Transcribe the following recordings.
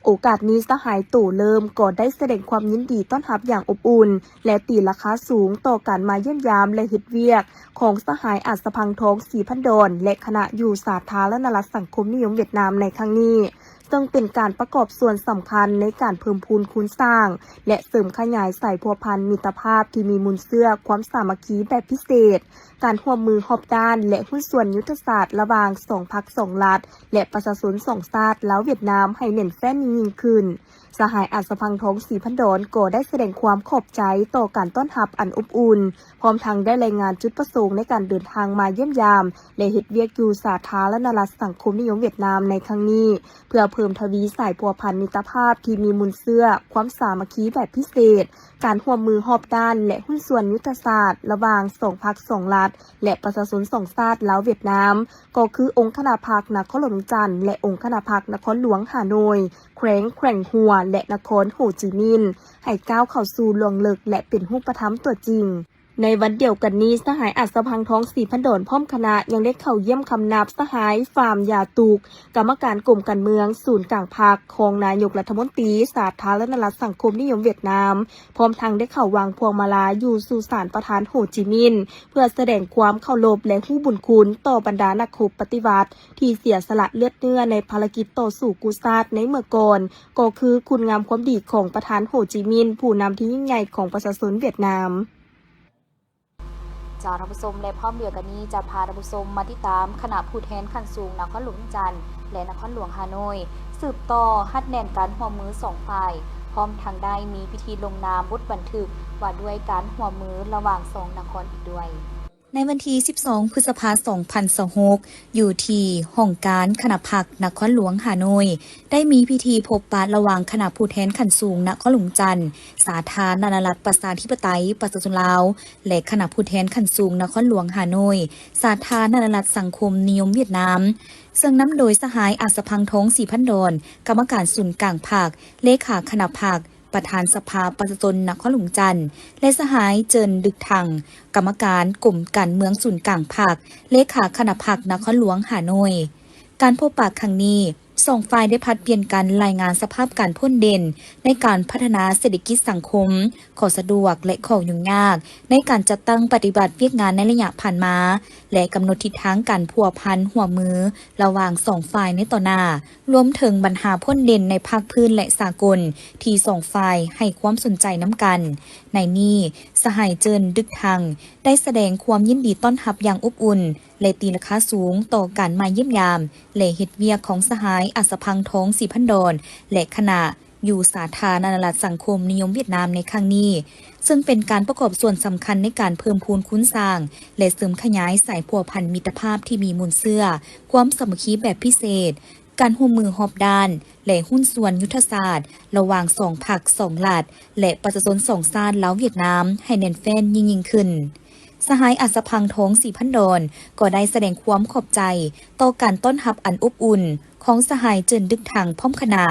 ໂອກາດນີ້ ສະຫາຍໂຕເລີມກໍໄດ້ສະແດງຄວາມຍິນດີຕ້ອນຮັບຢ່າງອົບອຸ່ນ ແລະ ຕີລາຄາສູງຕໍ່ການມາຢ້ຽມຢາມ ແລະ ເຮັດວຽກຂອງສະຫາຍອາດສະພັງທອງ ສີພັນດອນ ແລະ ຄະນະ ຢູ່ສາທາລະນະລັດສັງຄົມນິຍົມຫວຽດນາມໃນຄັ້ງນີ້, ເຊິ່ງເປັນການປະກອບສ່ວນສຳຄັນໃນການເພີ່ມພູນຄູນສ້າງ ແລະ ເສີມຂະຫຍາຍສາຍພົວພັນມິດຕະພາບທີ່ມີມູນເຊື້ອຄວາມສາມັກຄີແບບພິເສດ, ການຮ່ວມມືຮອບດ້ານ ແລະ ຫຸ້ນສ່ວນຍຸດທະສາດລະຫວ່າງສອງພັກສອງລັດ ແລະ ປະຊາຊົນສອງຊາດ ລາວ-ຫວຽດນາມ ໃຫ້ແໜ້ນແຟ້ນຍິ່ງໆຂຶ້ນ. ສະຫາຍອາດສະພັງທອງ ສີພັນດອນ ກໍໄດ້ສະແດງຄວາມຂອບໃຈຕໍ່ການຕ້ອນຮັບອັນອົບອຸ່ນ, ພ້ອມທັງໄດ້ລາຍງານຈຸດປະສົງໃນການເດີນທາງມາຢ້ຽມຢາມ ແລະ ເຮັດວຽກຢູ່ສາທາລະນະລັດສັງຄົມນິຍົມຫວຽດນາມໃນຄັ້ງນີ້, ເພື່ອເພີ່ມທະວີສາຍພົວພັນມິດຕະພາບທີ່ມີມູນເຊື້ອຄວາມສາມັກຄີແບບພິເສດ, ການຮ່ວມມືຮອບດ້ານ ແລະ ຫຸ້ນສ່ວນຍຸດທະສາດລະຫວ່າງສອງພັກສອງລັດ ແລະ ປະຊາຊົນສອງຊາດ ລາວ-ຫວຽດນາມ, ກໍຄືອົງຄະນະພັກນະຄອນຫຼວງວຽງຈັນ ແລະ ອົງຄະນະພັກນະຄອນຫຼວງຮ່າໂນ້ຍ, ແຂວງແຂວງຫົວ ແລະ ນະຄອນໂຮຈິມິນ ໃຫ້ກ້າວເຂົ້າສູ່ລວງເລິກ ແລະ ເປັນຮູບປະທຳຕົວຈິງ. ໃນວັນດຽວກັນນີ້, ສະຫາຍອາດສະພັງທອງ ສີພັນດອນ ພ້ອມຄະນະ ຍັງໄດ້ເຂົ້າຢ້ຽມຄຳນັບສະຫາຍ ຟາມ ຢາຕຸກ ກຳມະການກົມການເມືອງສູນກາງພັກ, ຮອງນາຍົກລັດຖະມົນຕີສາທາລະນະລັດສັງຄົມນິຍົມຫວຽດນາມ, ພ້ອມທັງໄດ້ເຂົ້າວາງພວງມາລາຢູ່ສຸສານປະທານໂຮຈິມິນ ເພື່ອສະແດງຄວາມເຄົາລົບ ແລະ ຮູ້ບຸນຄຸນຕໍ່ບັນດານັກຮົບປະຕິວັດທີ່ເສຍສະຫຼະເລືອດເນື້ອໃນພາລະກິດຕໍ່ສູ້ກູ້ຊາດໃນເມື່ອກ່ອນ, ກໍຄືຄຸນງາມຄວາມດີຂອງປະທານໂຮຈິມິນ ຜູ້ນຳທີ່ຍິ່ງໃຫຍ່ຂອງປະຊາຊົນຫວຽດນາມ. ເຈົ້າ ທ່ານຜູ້ຊົມ ແລະ ພ້ອມດຽວກັນນີ້ ຈະພາທ່ານຜູ້ຊົມມາຕິດຕາມຄະນະຜູ້ແທນຂັ້ນສູງນະຄອນຫຼວງວຽງຈັນ ແລະ ນະຄອນຫຼວງຮ່າໂນ້ຍ ສືບຕໍ່ຮັດແໜ້ນການຮ່ວມມືສອງຝ່າຍ, ພ້ອມທັງໄດ້ມີພິທີລົງນາມບົດບັນທຶກວ່າດ້ວຍການຮ່ວມມືລະຫວ່າງສອງນະຄອນອີກດ້ວຍ. ໃນວັນທີສິບສອງ ພຶດສະພາ ສອງພັນຊາວຫົກ ຢູ່ທີ່ຫ້ອງການຄະນະພັກນະຄອນຫຼວງຮ່າໂນ້ຍ ໄດ້ມີພິທີພົບປະລະຫວ່າງຄະນະຜູ້ແທນຂັ້ນສູງນະຄອນຫຼວງວຽງຈັນ ສາທາລະນະລັດປະຊາທິປະໄຕປະຊາຊົນລາວ ແລະ ຄະນະຜູ້ແທນຂັ້ນສູງນະຄອນຫຼວງຮ່າໂນ້ຍ ສາທາລະນະລັດສັງຄົມນິຍົມຫວຽດນາມ, ເຊິ່ງນຳໂດຍສະຫາຍ ອາດສະພັງທອງ ສີພັນດອນ ກຳມະການສູນກາງພັກ, ເລຂາຄະນະພັກ, ປະທານສະພາປະຊາຊົນນະຄອນຫຼວງວຽງຈັນ ແລະ ສະຫາຍ ເຈີນ ດຶກທັງ ກຳມະການກົມການເມືອງສູນກາງພັກ, ເລຂາຄະນະພັກນະຄອນຫຼວງຮ່າໂນ້ຍ. ການພົບປະຄັ້ງນີ້ ສອງຝ່າຍໄດ້ຜັດປ່ຽນກັນລາຍງານສະພາບການພົ້ນເດັ່ນໃນການພັດທະນາເສດຖະກິດສັງຄົມ, ຂໍ້ສະດວກ ແລະ ຂໍ້ຫຍຸ້ງຍາກໃນການຈັດຕັ້ງປະຕິບັດວຽກງານໃນໄລຍະຜ່ານມາ ແລະ ກຳນົດທິດທາງການພົວພັນຮ່ວມມືລະຫວ່າງສອງຝ່າຍໃນຕໍ່ໜ້າ, ລວມເຖິງບັນຫາພົ້ນເດັ່ນໃນພາກພື້ນ ແລະ ສາກົນ ທີ່ສອງຝ່າຍໃຫ້ຄວາມສົນໃຈນຳກັນ. ໃນນີ້, ສະຫາຍ ເຈີນ ດຶກທັງ ໄດ້ສະແດງຄວາມຍິນດີຕ້ອນຮັບຢ່າງອົບອຸ່ນ ແລະ ຕີລາຄາສູງຕໍ່ການມາຢ້ຽມຢາມ ແລະ ເຮັດວຽກຂອງສະຫາຍ ອັດສະພັງທອງ ສີພັນດອນ ແລະ ຄະນະ ຢູ່ສາທາລະນະລັດສັງຄົມນິຍົມຫວຽດນາມໃນຄັ້ງນີ້, ເຊິ່ງເປັນການປະກອບສ່ວນສຳຄັນໃນການເພີ່ມພູນຄູນສ້າງ ແລະ ເສີມຂະຫຍາຍສາຍພົວພັນມິດຕະພາບທີ່ມີມູນເຊື້ອຄວາມສາມັກຄີແບບພິເສດ, ການຮ່ວມມືຮອບດ້ານ ແລະ ຫຸ້ນສ່ວນຍຸດທະສາດລະຫວ່າງສອງພັກສອງລັດ ແລະ ປະຊາຊົນສອງຊາດລາວຫວຽດນາມໃຫ້ແໜ້ນແຟ້ນຍິ່ງໆຂຶ້ນ. ສະຫາຍ ອັດສະພັງທອງ ສີພັນດອນ ກໍໄດ້ສະແດງຄວາມຂອບໃຈຕໍ່ການຕ້ອນຮັບອັນອົບອຸ່ນຂອງສະຫາຍ ເຈີນ ດຶກທັງ ພ້ອມຄະນະ,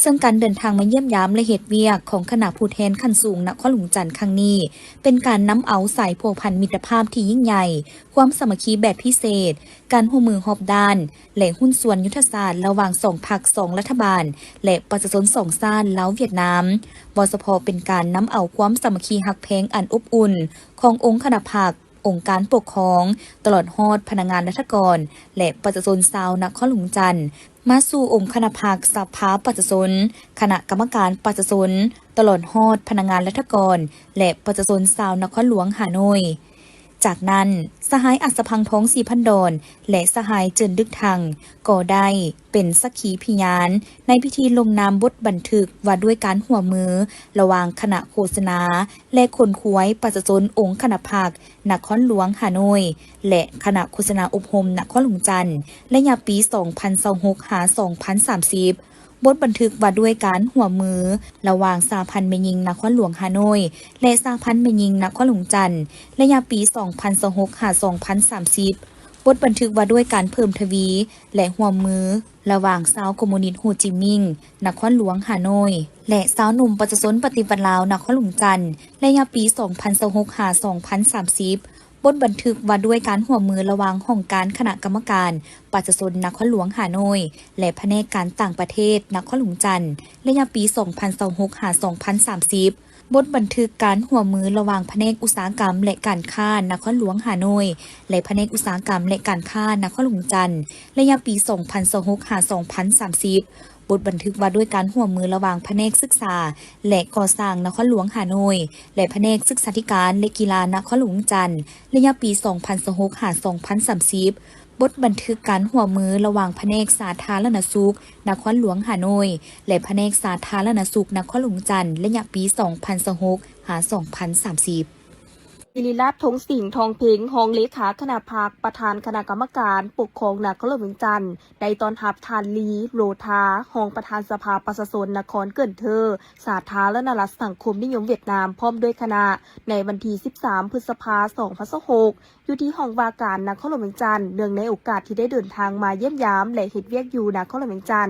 ເຊິ່ງການເດີນທາງມາຢ້ຽມຢາມ ແລະ ເຮັດວຽກຂອງຄະນະຜູ້ແທນຂັ້ນສູງນະຄອນຫຼວງຈັນຄັ້ງນີ້ ເປັນການນຳເອົາສາຍພົວພັນມິດຕະພາບທີ່ຍິ່ງໃຫຍ່, ຄວາມສາມັກຄີແບບພິເສດ, ການຮ່ວມມືຮອບດ້ານ ແລະ ຫຸ້ນສ່ວນຍຸດທະສາດລະຫວ່າງສອງພັກສອງລັດຖະບານ ແລະ ປະຊາຊົນສອງຊາດລາວຫວຽດນາມ, ບໍ່ສະເພາະເປັນການນຳເອົາຄວາມສາມັກຄີຮັກແພງອັນອົບອຸ່ນຂອງອົງຄະນະພັກ, ອົງການປົກຄອງ, ຕະຫຼອດຮອດພະນັກງານລັດຖະກອນ ແລະ ປະຊາຊົນຊາວນະຄອນຫຼວງຈັນ ມາສູ່ອົງຄະນະພັກ, ສະພາປະຊາຊົນ, ຄະນະກຳມະການປະຊາຊົນ, ຕະຫຼອດຮອດພະນັກງານລັດຖະກອນ ແລະ ປະຊາຊົນຊາວນະຄອນຫຼວງຮ່າໂນ້ຍ. ຈາກນັ້ນ, ສະຫາຍ ອັດສະພັງທອງ ສີພັນດອນ ແລະ ສະຫາຍ ເຈີນ ດຶກທັງ ກໍໄດ້ເປັນສັກຂີພິຍານໃນພິທີລົງນາມບົດບັນທຶກວ່າດ້ວຍການຮ່ວມມືລະຫວ່າງຄະນະໂຄສະນາ ແລະ ຂົນຂວາຍປະຊາຊົນອົງຄະນະພັກນະຄອນຫຼວງຮ່າໂນ້ຍ ແລະ ຄະນະໂຄສະນາອົບຮົມນະຄອນຫຼວງຈັນ ໄລຍະປີສອງພັນຊາວຫົກຫາສອງພັນສາມສິບ, ບົດບັນທຶກວ່າດ້ວຍການຮ່ວມມືລະຫວ່າງສະຫະພັນແມ່ຍິງນະຄອນຫຼວງຮ່າໂນ້ຍ ແລະ ສະຫະພັນແມ່ຍິງນະຄອນຫຼວງຈັນ ໄລຍະປີສອງພັນຊາວຫົກຫາສອງພັນສາມສິບ, ບົດບັນທຶກວ່າດ້ວຍການເພີ່ມທະວີ ແລະ ຮ່ວມມືລະຫວ່າງຊາວຄອມມູນິດໂຮຈິມິງ ນະຄອນຫຼວງຮ່າໂນ້ຍ ແລະ ຊາວໜຸ່ມປະຊາຊົນປະຕິວັດລາວນະຄອນຫຼວງຈັນ ໄລຍະປີສອງພັນຊາວຫົກຫາສອງພັນສາມສິບ, ບົດບັນທຶກວ່າດ້ວຍການຮ່ວມມືລະຫວ່າງຫ້ອງການຄະນະກຳມະການປະຊາຊົນນະຄອນຫຼວງຮ່າໂນ້ຍ ແລະ ພະແນກການຕ່າງປະເທດນະຄອນຫຼວງວຽງຈັນ ໄລຍະປີສອງພັນຊາວຫົກ ຫາ ສອງພັນສາມສິບ, ບົດບັນທຶກການຮ່ວມມືລະຫວ່າງພະແນກອຸດສາຫະກຳ ແລະ ການຄ້ານະຄອນຫຼວງຮ່າໂນ້ຍ ແລະ ພະແນກອຸດສາຫະກຳ ແລະ ການຄ້ານະຄອນຫຼວງວຽງຈັນ ໄລຍະປີສອງພັນຊາວຫົກ ຫາ ສອງພັນສາມສິບ, ບົດບັນທຶກວ່າດ້ວຍການຮ່ວມມືລະຫວ່າງພະແນກສຶກສາ ແລະ ກໍ່ສ້າງນະຄອນຫຼວງຮ່າໂນ້ຍ ແລະ ພະແນກສຶກສາທິການ ແລະ ກິລານະຄອນຫຼວງວຽງຈັນ ໄລຍະປີສອງພັນຊາວຫົກ ຫາ ສອງພັນສາມສິບ, ບົດບັນທຶກການຮ່ວມມືລະຫວ່າງພະແນກສາທາລະນະສຸກນະຄອນຫຼວງຮ່າໂນ້ຍ ແລະ ພະແນກສາທາລະນະສຸກນະຄອນຫຼວງວຽງຈັນ ໄລຍະປີສອງພັນຊາວຫົກ ຫາ ສອງພັນສາມສິບ. ສິລິລາດ ທົງສິນ ທອງເພັງ ຮອງເລຂາຄະນະພັກ ປະທານຄະນະກຳມະການປົກຄອງນະຄອນຫຼວງວຽງຈັນ ໄດ້ຕ້ອນຮັບທ່ານ ລີ ໂລທາ ຮອງປະທານສະພາປະຊາຊົນນະຄອນເກີນເທີ ສາທາລະນະລັດສັງຄົມນິຍົມຫວຽດນາມ ພ້ອມດ້ວຍຄະນະ ໃນວັນທີສິບສາມ ພຶດສະພາ ສອງພັນຊາວຫົກ ຢູ່ທີ່ຫ້ອງວ່າການນະຄອນຫຼວງວຽງຈັນ, ເນື່ອງໃນໂອກາດທີ່ໄດ້ເດີນທາງມາຢ້ຽມຢາມ ແລະ ເຮັດວຽກຢູ່ນະຄອນຫຼວງວຽງຈັນ,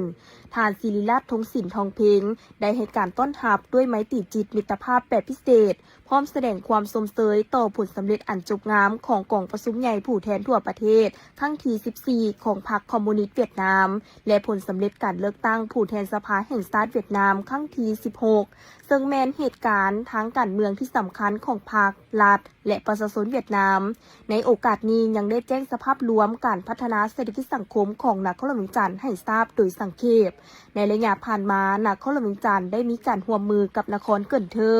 ທ່ານ ສິລິລາດ ທົງສິນ ທອງເພັງ ໄດ້ໃຫ້ການຕ້ອນຮັບດ້ວຍໄມຕີຈິດມິດຕະພາບແບບພິເສດ, ພ້ອມສະແດງຄວາມຊົມເຊີຍຕໍ່ຜົນສຳເລັດອັນຈົບງາມຂອງກອງປະຊຸມໃຫຍ່ຜູ້ແທນທົ່ວປະເທດຄັ້ງທີສິບສີ່ ຂອງພັກຄອມມູນິດຫວຽດນາມ ແລະ ຜົນສຳເລັດການເລືອກຕັ້ງຜູ້ແທນສະພາແຫ່ງຊາດຫວຽດນາມຄັ້ງທີສິບຫົກ ເຊິ່ງແມ່ນເຫດການທາງການເມືອງທີ່ສຳຄັນຂອງພັກ, ລັດ ແລະ ປະຊາຊົນຫວຽດນາມ. ໃນໂອກາດນີ້ຍັງໄດ້ແຈ້ງສະພາບລວມການພັດທະນາເສດຖະກິດສັງຄົມຂອງນະຄອນຫຼວງວຽງຈັນໃຫ້ຊາບໂດຍສັງເຂບ. ໃນໄລຍະຜ່ານມາ, ນະຄອນຫຼວງວຽງຈັນໄດ້ມີການຮ່ວມມືກັບນະຄອນເກີນເທີ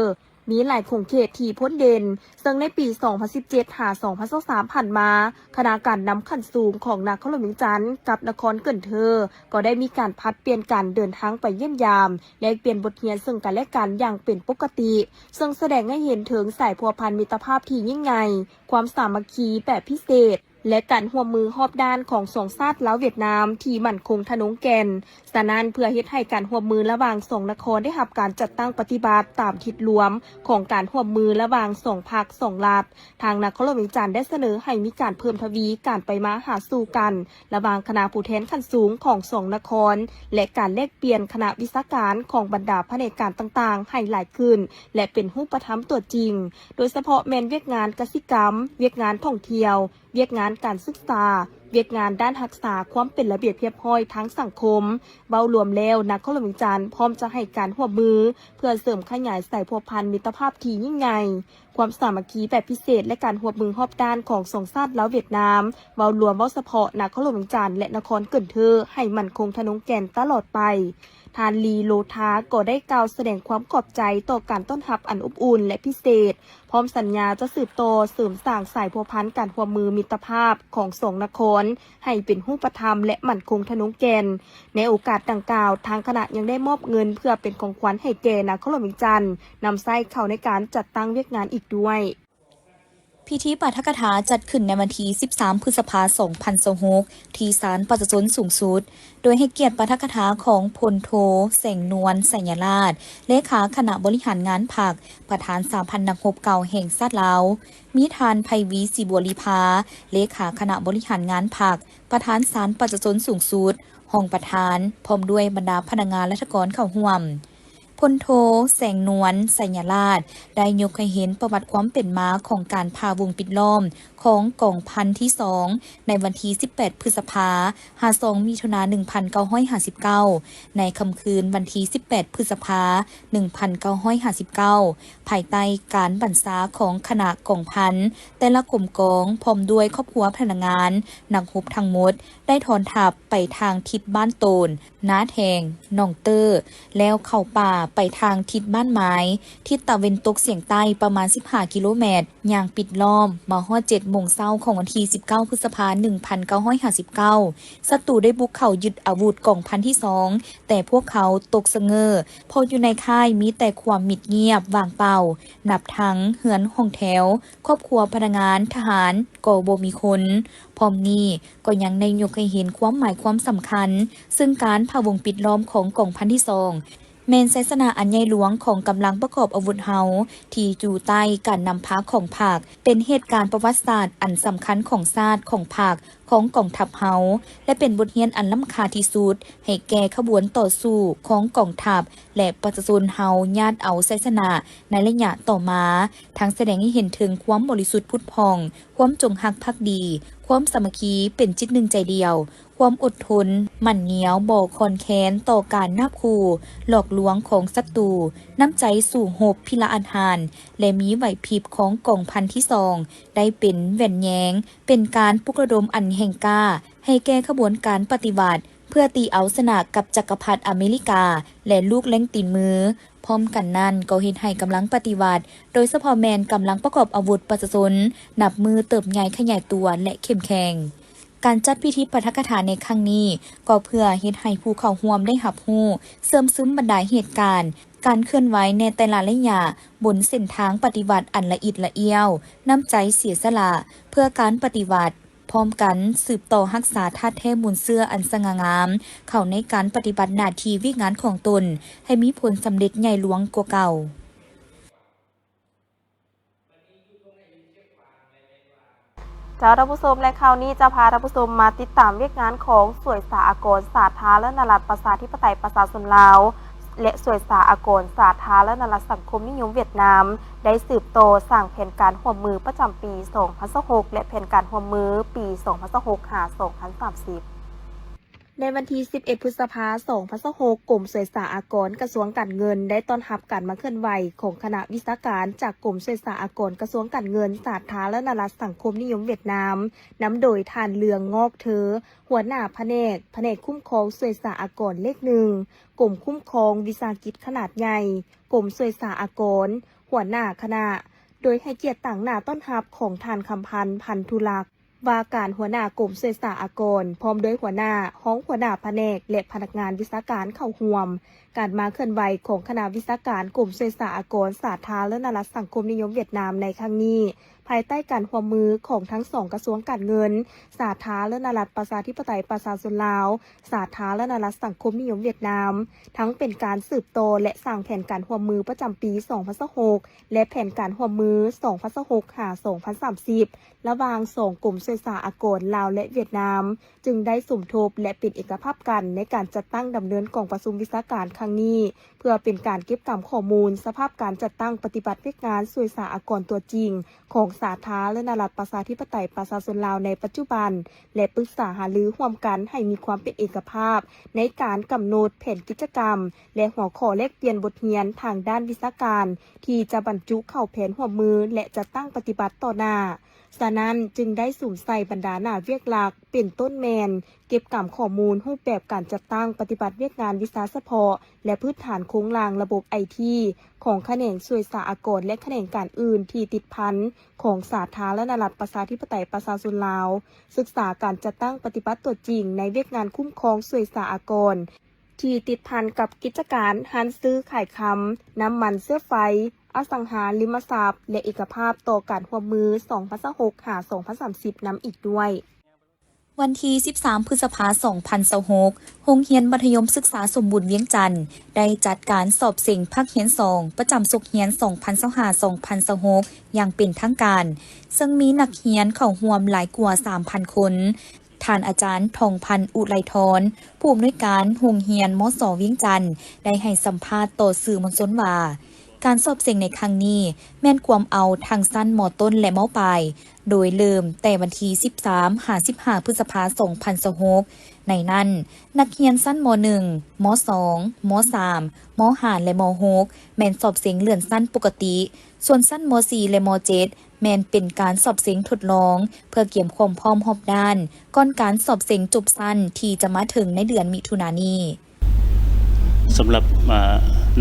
ມີຫຼາຍຂົງເຂດທີ່ພົ້ນເດັ່ນ, ເຊິ່ງໃນປີສອງພັນສິບເຈັດ ຫາ ສອງພັນຊາວສາມ ຜ່ານມາ, ຄະນະການນຳຂັ້ນສູງຂອງນະຄອນຫຼວງວຽງຈັນກັບນະຄອນເກີນເທີ ກໍໄດ້ມີການຜັດປ່ຽນກັນເດີນທາງໄປຢ້ຽມຢາມ, ແລກປ່ຽນບົດຮຽນເຊິ່ງກັນແລະກັນຢ່າງເປັນປົກກະຕິ, ເຊິ່ງສະແດງໃຫ້ເຫັນເຖິງສາຍພົວພັນມິດຕະພາບທີ່ຍິ່ງໃຫຍ່, ຄວາມສາມັກຄີແບບພິເສດ ແລະ ການຮ່ວມມືຮອບດ້ານຂອງສອງຊາດລາວຫວຽດນາມທີ່ໝັ້ນຄົງທະນົງແກ່ນ. ສະນັ້ນ, ເພື່ອເຮັດໃຫ້ການຮ່ວມມືລະຫວ່າງສອງນະຄອນໄດ້ຮັບການຈັດຕັ້ງປະຕິບັດຕາມທິດລວມຂອງການຮ່ວມມືລະຫວ່າງສອງພັກສອງລັດ, ທາງນະຄອນຫຼວງວຽງຈັນໄດ້ສະເໜີໃຫ້ມີການເພີ່ມທະວີການໄປມາຫາສູ່ກັນລະຫວ່າງຄະນະຜູ້ແທນຂັ້ນສູງຂອງສອງນະຄອນ ແລະ ການແລກປ່ຽນຄະນະວິຊາການຂອງບັນດາພະແນກການຕ່າງໆໃຫ້ຫຼາຍຂຶ້ນ ແລະ ເປັນຮູບປະທຳຕົວຈິງ, ໂດຍສະເພາະແມ່ນວຽກງານກະສິກຳ, ວຽກງານທ່ອງທ່ຽວ, ວຽກງານການສຶກສາ, ວຽກງານດ້ານຮັກສາຄວາມເປັນລະບຽບຮຽບຮ້ອຍທາງສັງຄົມ. ເວົ້າລວມແລ້ວ, ນະຄອນຫຼວງວຽງຈັນພ້ອມຈະໃຫ້ການຮ່ວມມື ເພື່ອເສີມຂະຫຍາຍສາຍພົວພັນມິດຕະພາບທີ່ຍິ່ງໃຫຍ່, ຄວາມສາມັກຄີແບບພິເສດ ແລະ ການຮ່ວມມືຮອບດ້ານຂອງສອງຊາດລາວຫວຽດນາມ. ເວົ້າລວມ, ເວົ້າສະເພາະນະຄອນຫຼວງວຽງຈັນ ແລະ ນະຄອນເກີນເທີໃຫ້ໝັ້ນຄົງທະນົງແກ່ນຕະຫຼອດໄປ. ທ່ານ ລີ ໂລທາ ກໍໄດ້ກ່າວສະແດງຄວາມຂອບໃຈຕໍ່ການຕ້ອນຮັບອັນອົບອຸ່ນ ແລະ ພິເສດ, ພ້ອມສັນຍາຈະສືບຕໍ່ເສີມສ້າງສາຍພົວພັນການຮ່ວມມືມິດຕະພາບຂອງສອງນະຄອນໃຫ້ເປັນຮູບປະທຳ ແລະ ໝັ້ນຄົງທະນົງແກ່ນ. ໃນໂອກາດດັ່ງກ່າວ, ທາງຄະນະຍັງໄດ້ມອບເງິນເພື່ອເປັນຂອງຂວັນໃຫ້ແກ່ນະຄອນຫຼວງວຽງຈັນ ນຳໃຊ້ເຂົ້າໃນການຈັດຕັ້ງວຽກງານອີກດ້ວຍ. ພິທີປາຖະກະຖາຈັດຂຶ້ນໃນວັນທີສິບສາມ ພຶດສະພາ ສອງພັນຊາວຫົກ ທີ່ສານປະຊາຊົນສູງສຸດ, ໂດຍໃຫ້ກຽດປາຖະກະຖາຂອງພົນໂທ ແສງນວນ ໄຊຍະລາດ ເລຂາຄະນະບໍລິຫານງານພັກ, ປະທານສະຫະພັນນັກຮົບເກົ່າແຫ່ງຊາດລາວ, ມີທ່ານ ໄພວີ ສີບົວລີພາ ເລຂາຄະນະບໍລິຫານງານພັກ, ປະທານສານປະຊາຊົນສູງສຸດ, ຮອງປະທານ, ພ້ອມດ້ວຍບັນດາພະນັກງານລັດຖະກອນເຂົ້າຮ່ວມ. ພົນໂທ ແສງນວນ ໄຊຍະລາດ ໄດ້ຍົກໃຫ້ເຫັນປະຫວັດຄວາມເປັນມາຂອງການຜ່າວົງປິດລ້ອມຂອງກອງພັນທີສອງ ໃນວັນທີສິບແປດ ພຶດສະພາ ຫາ ສອງ ມິຖຸນາ ໜຶ່ງພັນເກົ້າຮ້ອຍຫ້າສິບເກົ້າ ໃນຄ່ຳຄືນວັນທີສິບແປດ ພຶດສະພາ ໜຶ່ງພັນເກົ້າຮ້ອຍຫ້າສິບເກົ້າ ພາຍໃຕ້ການບັນຊາຂອງຄະນະກອງພັນ, ແຕ່ລະກົມກອງ ພ້ອມດ້ວຍຄອບຄົວພະນັກງານ, ນັກຮົບທັງໝົດ ໄດ້ຖອນທັບໄປທາງທິດບ້ານໂຕນ, ນາແທງ, ໜອງເຕີ້ ແລ້ວເຂົ້າປ່າໄປທາງທິດບ້ານໝາຍ, ທິດຕາເວັນຕົກສຽງໃຕ້ປະມານສິບຫ້າກິໂລແມັດ, ຍ່າງປິດລ້ອມມາຮອດເຈັດໂມງເຊົ້າຂອງວັນທີສິບເກົ້າ ພຶດສະພາ ໜຶ່ງພັນເກົ້າຮ້ອຍຫ້າສິບເກົ້າ ສັດຕູໄດ້ບຸກເຂົ້າຍຶດອາວຸດກອງພັນທີສອງ ແຕ່ພວກເຂົາຕົກສະເຫງີ້ ເພາະຢູ່ໃນຄ້າຍມີແຕ່ຄວາມມິດງຽບວ່າງເປົ່າ, ນັບທັງເຮືອນຫ້ອງແຖວ, ຄອບຄົວພະນັກງານ, ທະຫານກໍບໍ່ມີຄົນ. ພ້ອມນີ້ກໍຍັງໄດ້ຍົກໃຫ້ເຫັນຄວາມໝາຍຄວາມສຳຄັນ, ເຊິ່ງການພະວົງປິດລ້ອມຂອງກອງພັນທີສອງ ແມ່ນໄຊຊະນະອັນໃຫຍ່ຫຼວງຂອງກຳລັງປະກອບອາວຸດເຮົາ ທີ່ຢູ່ໃຕ້ການນຳພາຂອງພັກ, ເປັນເຫດການປະຫວັດສາດອັນສຳຄັນຂອງຊາດ, ຂອງພັກ, ຂອງກອງທັບເຮົາ ແລະ ເປັນບົດຮຽນອັນລ້ຳຄ່າທີ່ສຸດໃຫ້ແກ່ຂະບວນຕໍ່ສູ້ຂອງກອງທັບ ແລະ ປະຊາຊົນເຮົາຍາດເອົາໄຊຊະນະໃນໄລຍະຕໍ່ມາ, ທັງສະແດງໃຫ້ເຫັນເຖິງຄວາມບໍລິສຸດຜຸດຜ່ອງ, ຄວາມຈົງຮັກພັກດີ, ຄວາມສາມັກຄີເປັນຈິດໜຶ່ງໃຈດຽວ, ຄວາມອົດທົນໝັ້ນງຽວບໍ່ຄອນແຄນຕໍ່ການນາບຂູ່ຫຼອກລວງຂອງສັດຕູ, ນ້ຳໃຈສູ້ຮົບພິລະອາດຫານ ແລະ ມີໄຫວພິບຂອງກອງພັນທີສອງ ໄດ້ເປັນແວ່ນແຍງ, ເປັນການປຸກລະດົມອັນແຮງກ້າໃຫ້ແກ່ຂະບວນການປະຕິວັດ ເພື່ອຕີເອົາຊະນະກັບຈັກກະພັດອາເມລິກາ ແລະ ລູກແລ້ງຕີນມື. ພ້ອມກັນນັ້ນກໍເຮັດໃຫ້ກຳລັງປະຕິວັດ ໂດຍສະເພາະແມ່ນກຳລັງປະກອບອາວຸດປະຊາຊົນ ນັບມື້ເຕີບໃຫຍ່ຂະຫຍາຍຕົວ ແລະ ເຂັ້ມແຂງ. ການຈັດພິທີປາຖະກະຖາໃນຄັ້ງນີ້ ກໍເພື່ອເຮັດໃຫ້ຜູ້ເຂົ້າຮ່ວມໄດ້ຮັບຮູ້ເຊື່ອມຊຶມບັນດາເຫດການ ການເຄື່ອນໄຫວໃນແຕ່ລະໄລຍະ ບົນເສັ້ນທາງປະຕິວັດອັນລະອິດລະອ້ຽວ, ນ້ຳໃຈເສຍສະຫຼະເພື່ອການປະຕິວັດ, ພ້ອມກັນສືບຕໍ່ຮັກສາທາດແທ້ມູນເຊື້ອອັນສະຫງ່າງາມ ເຂົ້າໃນການປະຕິບັດໜ້າທີ່ວຽກງານຂອງຕົນ ໃຫ້ມີຜົນສຳເລັດໃຫຍ່ຫຼວງກວ່າເກົ່າ. ເຈົ້າ ທ່ານຜູ້ຊົມ ແລະ ຄາວນີ້ຈະພາທ່ານຜູ້ຊົມມາຕິດຕາມວຽກງານຂອງສ່ວຍສາອາກອນສາທາລະນະລັດປະຊາທິປະໄຕປະຊາຊົນລາວ ແລະ ສ່ວຍສາອາກອນສາທາລະນະລັດສັງຄົມນິຍົມຫວຽດນາມ ໄດ້ສືບຕໍ່ສ້າງແຜນການຮ່ວມມືປະຈຳປີສອງພັນຊາວຫົກ ແລະ ແຜນການຮ່ວມມືປີສອງພັນຊາວຫົກ ຫາ ສອງພັນສາມສິບ. ໃນວັນທີສິບເອັດ ພຶດສະພາ ສອງພັນຊາວຫົກ, ກົມສ່ວຍສາອາກອນ ກະຊວງການເງິນ ໄດ້ຕ້ອນຮັບການມາເຄື່ອນໄຫວຂອງຄະນະວິຊາການຈາກກົມສ່ວຍສາອາກອນ ກະຊວງການເງິນ ສາທາລະນະລັດສັງຄົມນິຍົມຫວຽດນາມ, ນຳໂດຍທ່ານ ເຫຼືອງ ງອກເທີ ຫົວໜ້າພະແນກ, ພະແນກຄຸ້ມຄອງສ່ວຍສາອາກອນເລກໜຶ່ງ, ກົມຄຸ້ມຄອງວິສາຫະກິດຂະໜາດໃຫຍ່, ກົມສ່ວຍສາອາກອນ, ຫົວໜ້າຄະນະ, ໂດຍໃຫ້ກຽດຕາງໜ້າຕ້ອນຮັບຂອງທ່ານ ຄຳພັນ ພັນທຸລັກ ວ່າການຫົວໜ້າກົມສ່ວຍສາອາກອນ, ພ້ອມດ້ວຍຫົວໜ້າ, ຮອງຫົວໜ້າພະແນກ ແລະ ພະນັກງານວິຊາການເຂົ້າຮ່ວມ. ການມາເຄື່ອນໄຫວຂອງຄະນະວິຊາການກົມສ່ວຍສາອາກອນສາທາລະນະລັດສັງຄົມນິຍົມຫວຽດນາມໃນຄັ້ງນີ້ ພາຍໃຕ້ການຮ່ວມມືຂອງທັງສອງກະຊວງການເງິນ, ສາທາລະນະລັດປະຊາທິປະໄຕປະຊາຊົນລາວ, ສາທາລະນະລັດສັງຄົມນິຍົມຫວຽດນາມ, ທັງເປັນການສືບຕໍ່ ແລະ ສ້າງແຜນການຮ່ວມມືປະຈຳປີສອງພັນຊາວຫົກ ແລະ ແຜນການຮ່ວມມືສອງພັນຊາວຫົກ ຫາ ສອງພັນສາມສິບ ລະຫວ່າງສອງກົມສ່ວຍສາອາກອນລາວ ແລະ ຫວຽດນາມ ຈຶ່ງໄດ້ສົມທົບ ແລະ ເປັນເອກະພາບກັນໃນການຈັດຕັ້ງດຳເນີນກອງປະຊຸມວິຊາການຄັ້ງນີ້ ເພື່ອເປັນການເກັບກຳຂໍ້ມູນສະພາບການຈັດຕັ້ງປະຕິບັດວຽກງານສ່ວຍສາອາກອນຕົວຈິງຂອງສາທາລະນະລັດປະຊາທິປະໄຕປະຊາຊົນລາວໃນປັດຈຸບັນ ແລະ ປຶກສາຫາລືຮ່ວມກັນໃຫ້ມີຄວາມເປັນເອກະພາບໃນການກຳນົດແຜນກິດຈະກຳ ແລະ ຫົວຂໍ້ແລກປ່ຽນບົດຮຽນທາງດ້ານວິຊາການ ທີ່ຈະບັນຈຸເຂົ້າແຜນຮ່ວມມື ແລະ ຈັດຕັ້ງປະຕິບັດຕໍ່ໜ້າ. ສະນັ້ນ, ຈຶ່ງໄດ້ສຸມໃສ່ບັນດາໜ້າວຽກຫຼັກ ເປັນຕົ້ນແມ່ນ ເກັບກຳຂໍ້ມູນຮູບແບບການຈັດຕັ້ງປະຕິບັດວຽກງານວິຊາສະເພາະ ແລະ ພື້ນຖານໂຄງລ່າງລະບົບໄອທີ ຂອງຂະແໜງສ່ວຍສາອາກອນ ແລະ ຂະແໜງການອື່ນທີ່ຕິດພັນຂອງສາທາລະນະລັດປະຊາທິປະໄຕປະຊາຊົນລາວ, ສຶກສາການຈັດຕັ້ງປະຕິບັດຕົວຈິງໃນວຽກງານຄຸ້ມຄອງສ່ວຍສາອາກອນ ທີ່ຕິດພັນກັບກິດຈະການຮ້ານຊື້ຂາຍຄຳ, ນ້ຳມັນເຊື້ອໄຟ, ອະສັງຫາລິມະຊັບ ແລະ ເອກະພາບຕໍ່ການຮ່ວມມືສອງພັນຊາວຫົກ ຫາ ສອງພັນສາມສິບ ນຳອີກດ້ວຍ. ວັນທີສິບສາມ ພຶດສະພາ ສອງພັນຊາວຫົກ, ໂຮງຮຽນມັດທະຍົມສຶກສາສົມບູນວຽງຈັນ ໄດ້ຈັດການສອບເສັງພາກຮຽນສອງ ປະຈຳສົກຮຽນສອງພັນຊາວຫ້າ ສອງພັນຊາວຫົກ ຢ່າງເປັນທາງການ, ເຊິ່ງມີນັກຮຽນເຂົ້າຮ່ວມຫຼາຍກວ່າສາມພັນຄົນ. ທ່ານອາຈານ ທອງພັນ ອຸໄລທອນ ຜູ້ອຳນວຍການໂຮງຮຽນ ມສ ວຽງຈັນ ໄດ້ໃຫ້ສຳພາດຕໍ່ສື່ມວນຊົນວ່າ, ການສອບເສັງໃນຄັ້ງນີ້ ແມ່ນກວມເອົາທັງຊັ້ນ ມ ຕົ້ນ ແລະ ມ ປາຍ ໂດຍເລີ່ມແຕ່ວັນທີສິບສາມ ຫາ ສິບຫ້າ ພຶດສະພາ ສອງພັນຊາວຫົກ. ໃນນັ້ນ, ນັກຮຽນຊັ້ນ ມ ໜຶ່ງ, ມ ສອງ, ມ ສາມ, ມ ຫ້າ ແລະ ມ ຫົກ ແມ່ນສອບເສັງເລື່ອນຊັ້ນປົກກະຕິ, ສ່ວນຊັ້ນ ມ ສີ່ ແລະ ມ ເຈັດ ແມ່ນເປັນການສອບເສັງທົດລອງ ເພື່ອກຽມຄວາມພ້ອມຮອບດ້ານ ກ່ອນການສອບເສັງຈົບຊັ້ນທີ່ຈະມາເຖິງໃນເດືອນມິຖຸນານີ້. ສຳລັບ ອາ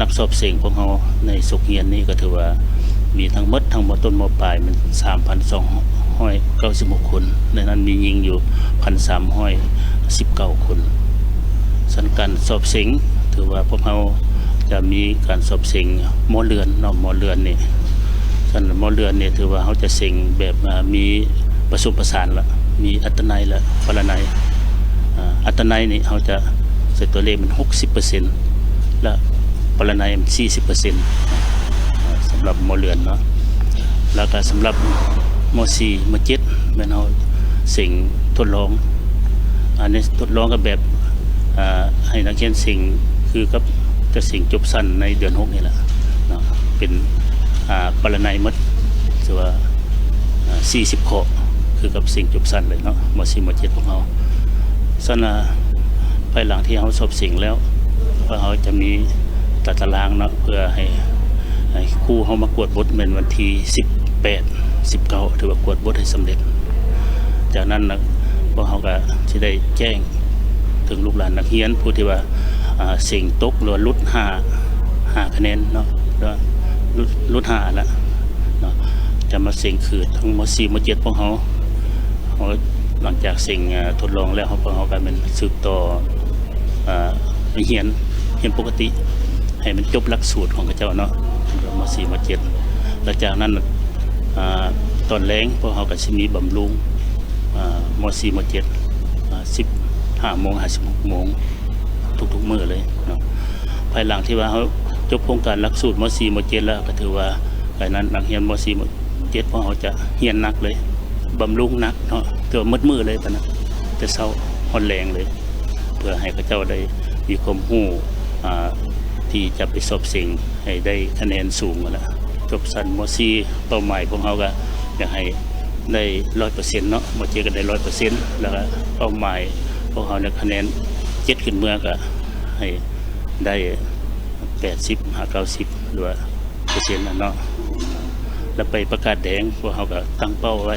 ນັກສອບເສັງຂອງເຮົາໃນສົກຮຽນນີ້ ກໍຖືວ່າມີທັງໝົດ ທັງ ມ ຕົ້ນ ມ ປາຍ ແມ່ນ ສາມພັນສອງຮ້ອຍເກົ້າສິບຫົກຄົນ, ໃນນັ້ນມີຍິງຢູ່ ພັນສາມຮ້ອຍສິບເກົ້າຄົນ. ສະນັ້ນການສອບເສັງ ຖືວ່າພວກເຮົາຈະມີການສອບເສັງ ມ ເລື່ອນເນາະ, ມ ເລື່ອນນີ້ ສະນັ້ນ ມ ເລື່ອນນີ້ ຖືວ່າເຮົາຈະເສັງແບບ ອາ ມີປະສົມປະສານລະ ມີອັດຕະໄນ ແລະ ປະລະໄນ. ອາ ອັດຕະໄນນີ້ ເຮົາຈະໃສ່ຕົວເລກແມ່ນ ຫົກສິບເປີເຊັນ ແລະ ປະລະໄນແມ່ນ ສີ່ສິບເປີເຊັນ ອາ ສຳລັບ ມ ເລື່ອນເນາະ. ແລ້ວກໍສຳລັບ ມ ສີ່ ມ ເຈັດ ແມ່ນເຮົາເສັງ ທົດລອງ ອັນນີ້ທົດລອງກັບແບບ ອາ ໃຫ້ນັກຮຽນເສັງຄືກັບຈະເສັງຈົບຊັ້ນໃນເດືອນຫົກນີ້ແຫຼະເນາະ ເປັນ ອາ ປະລະໄນໝົດ ຖືວ່າ ອາ ສີ່ສິບຂໍ້ ຄືກັບເສັງຈົບຊັ້ນເລີຍເນາະ ມໍສີ່ ມໍເຈັດພວກເຮົາ. ຊັ້ນນະ ພາຍຫຼັງທີ່ເຮົາສອບເສັງແລ້ວ ພວກເຮົາຈະມີຕາຕະລາງເນາະ ເພື່ອໃຫ້ ໃຫ້ຄູເຮົາມາກວດບົດແມ່ນວັນທີສິບແປດ ສິບເກົ້າ ຖືວ່າກວດບົດໃຫ້ສຳເລັດ. ຈາກນັ້ນນະ ພວກເຮົາກະຊິໄດ້ແຈ້ງເຖິງລູກຫຼານນັກຮຽນຜູ້ທີ່ວ່າ ອາ ເສັງຕົກ ຫຼືວ່າຫຼຸດຫ້າ ຫ້າຄະແນນເນາະ ຫຼືວ່າຫຼຸດ ຫຼຸດຫ້າຫັ້ນລະເນາະ ຈະມາເສັງຄືທັງມໍສີ່ ມໍເຈັດພວກເຮົາ. ເຮົາ ຫຼັງຈາກເສັງ ອາ ທົດລອງແລ້ວ ເຮົາ ພວກເຮົາກະແມ່ນສືບຕໍ່ ອາ ຮຽນ ຮຽນປົກກະຕິ ໃຫ້ມັນຈົບຫຼັກສູດຂອງເຂົາເຈົ້າເນາະ ມໍສີ່ ມໍເຈັດ ແລ້ວຈາກນັ້ນ ອາ ຕອນແລງພວກເຮົາກະຊິມີບຳລຸງ ອາ ມໍສີ່ ມໍເຈັດ ອາ ສິບຫ້າໂມງຫາສິບຫົກໂມງ ທຸກໆມື້ເລີຍເນາະ. ພາຍຫຼັງທີ່ວ່າເຮົາຈົບໂຄງການຫຼັກສູດມໍສີ່ ມໍເຈັດແລ້ວ ກະຖືວ່າ ພາຍໃນນັກຮຽນມໍສີ່ ມໍເຈັດພວກເຮົາຈະຮຽນໜັກເລີຍ ບຳລຸງໜັກເນາະ ເກືອບໝົດມື້ເລີຍປານນັ້ນ ແຕ່ເຊົ້າຮອດແລງເລີຍ ເພື່ອໃຫ້ເຂົາເຈົ້າໄດ້ມີຄວາມຮູ້ ອາ ທີ່ຈະໄປສອບເສັງໃຫ້ໄດ້ຄະແນນສູງຫັ້ນລະ. ຈົບຊັ້ນມໍສີ່ ເປົ້າໝາຍພວກເຮົາກະຢາກໃຫ້ໄດ້ຮ້ອຍເປີເຊັນເນາະ ມໍເຈັດກະໄດ້ຮ້ອຍເປີເຊັນ ແລ້ວກະເປົ້າໝາຍພວກເຮົາໃນຄະແນນເຈັດຂຶ້ນເມືອກະໃຫ້ໄດ້ແປດສິບຫາເກົ້າສິບ ຫຼືວ່າເປີເຊັນຫັ້ນເນາະ ແລ້ວໄປປະກາດແດງ ພວກເຮົາກະຕັ້ງເປົ້າໄວ້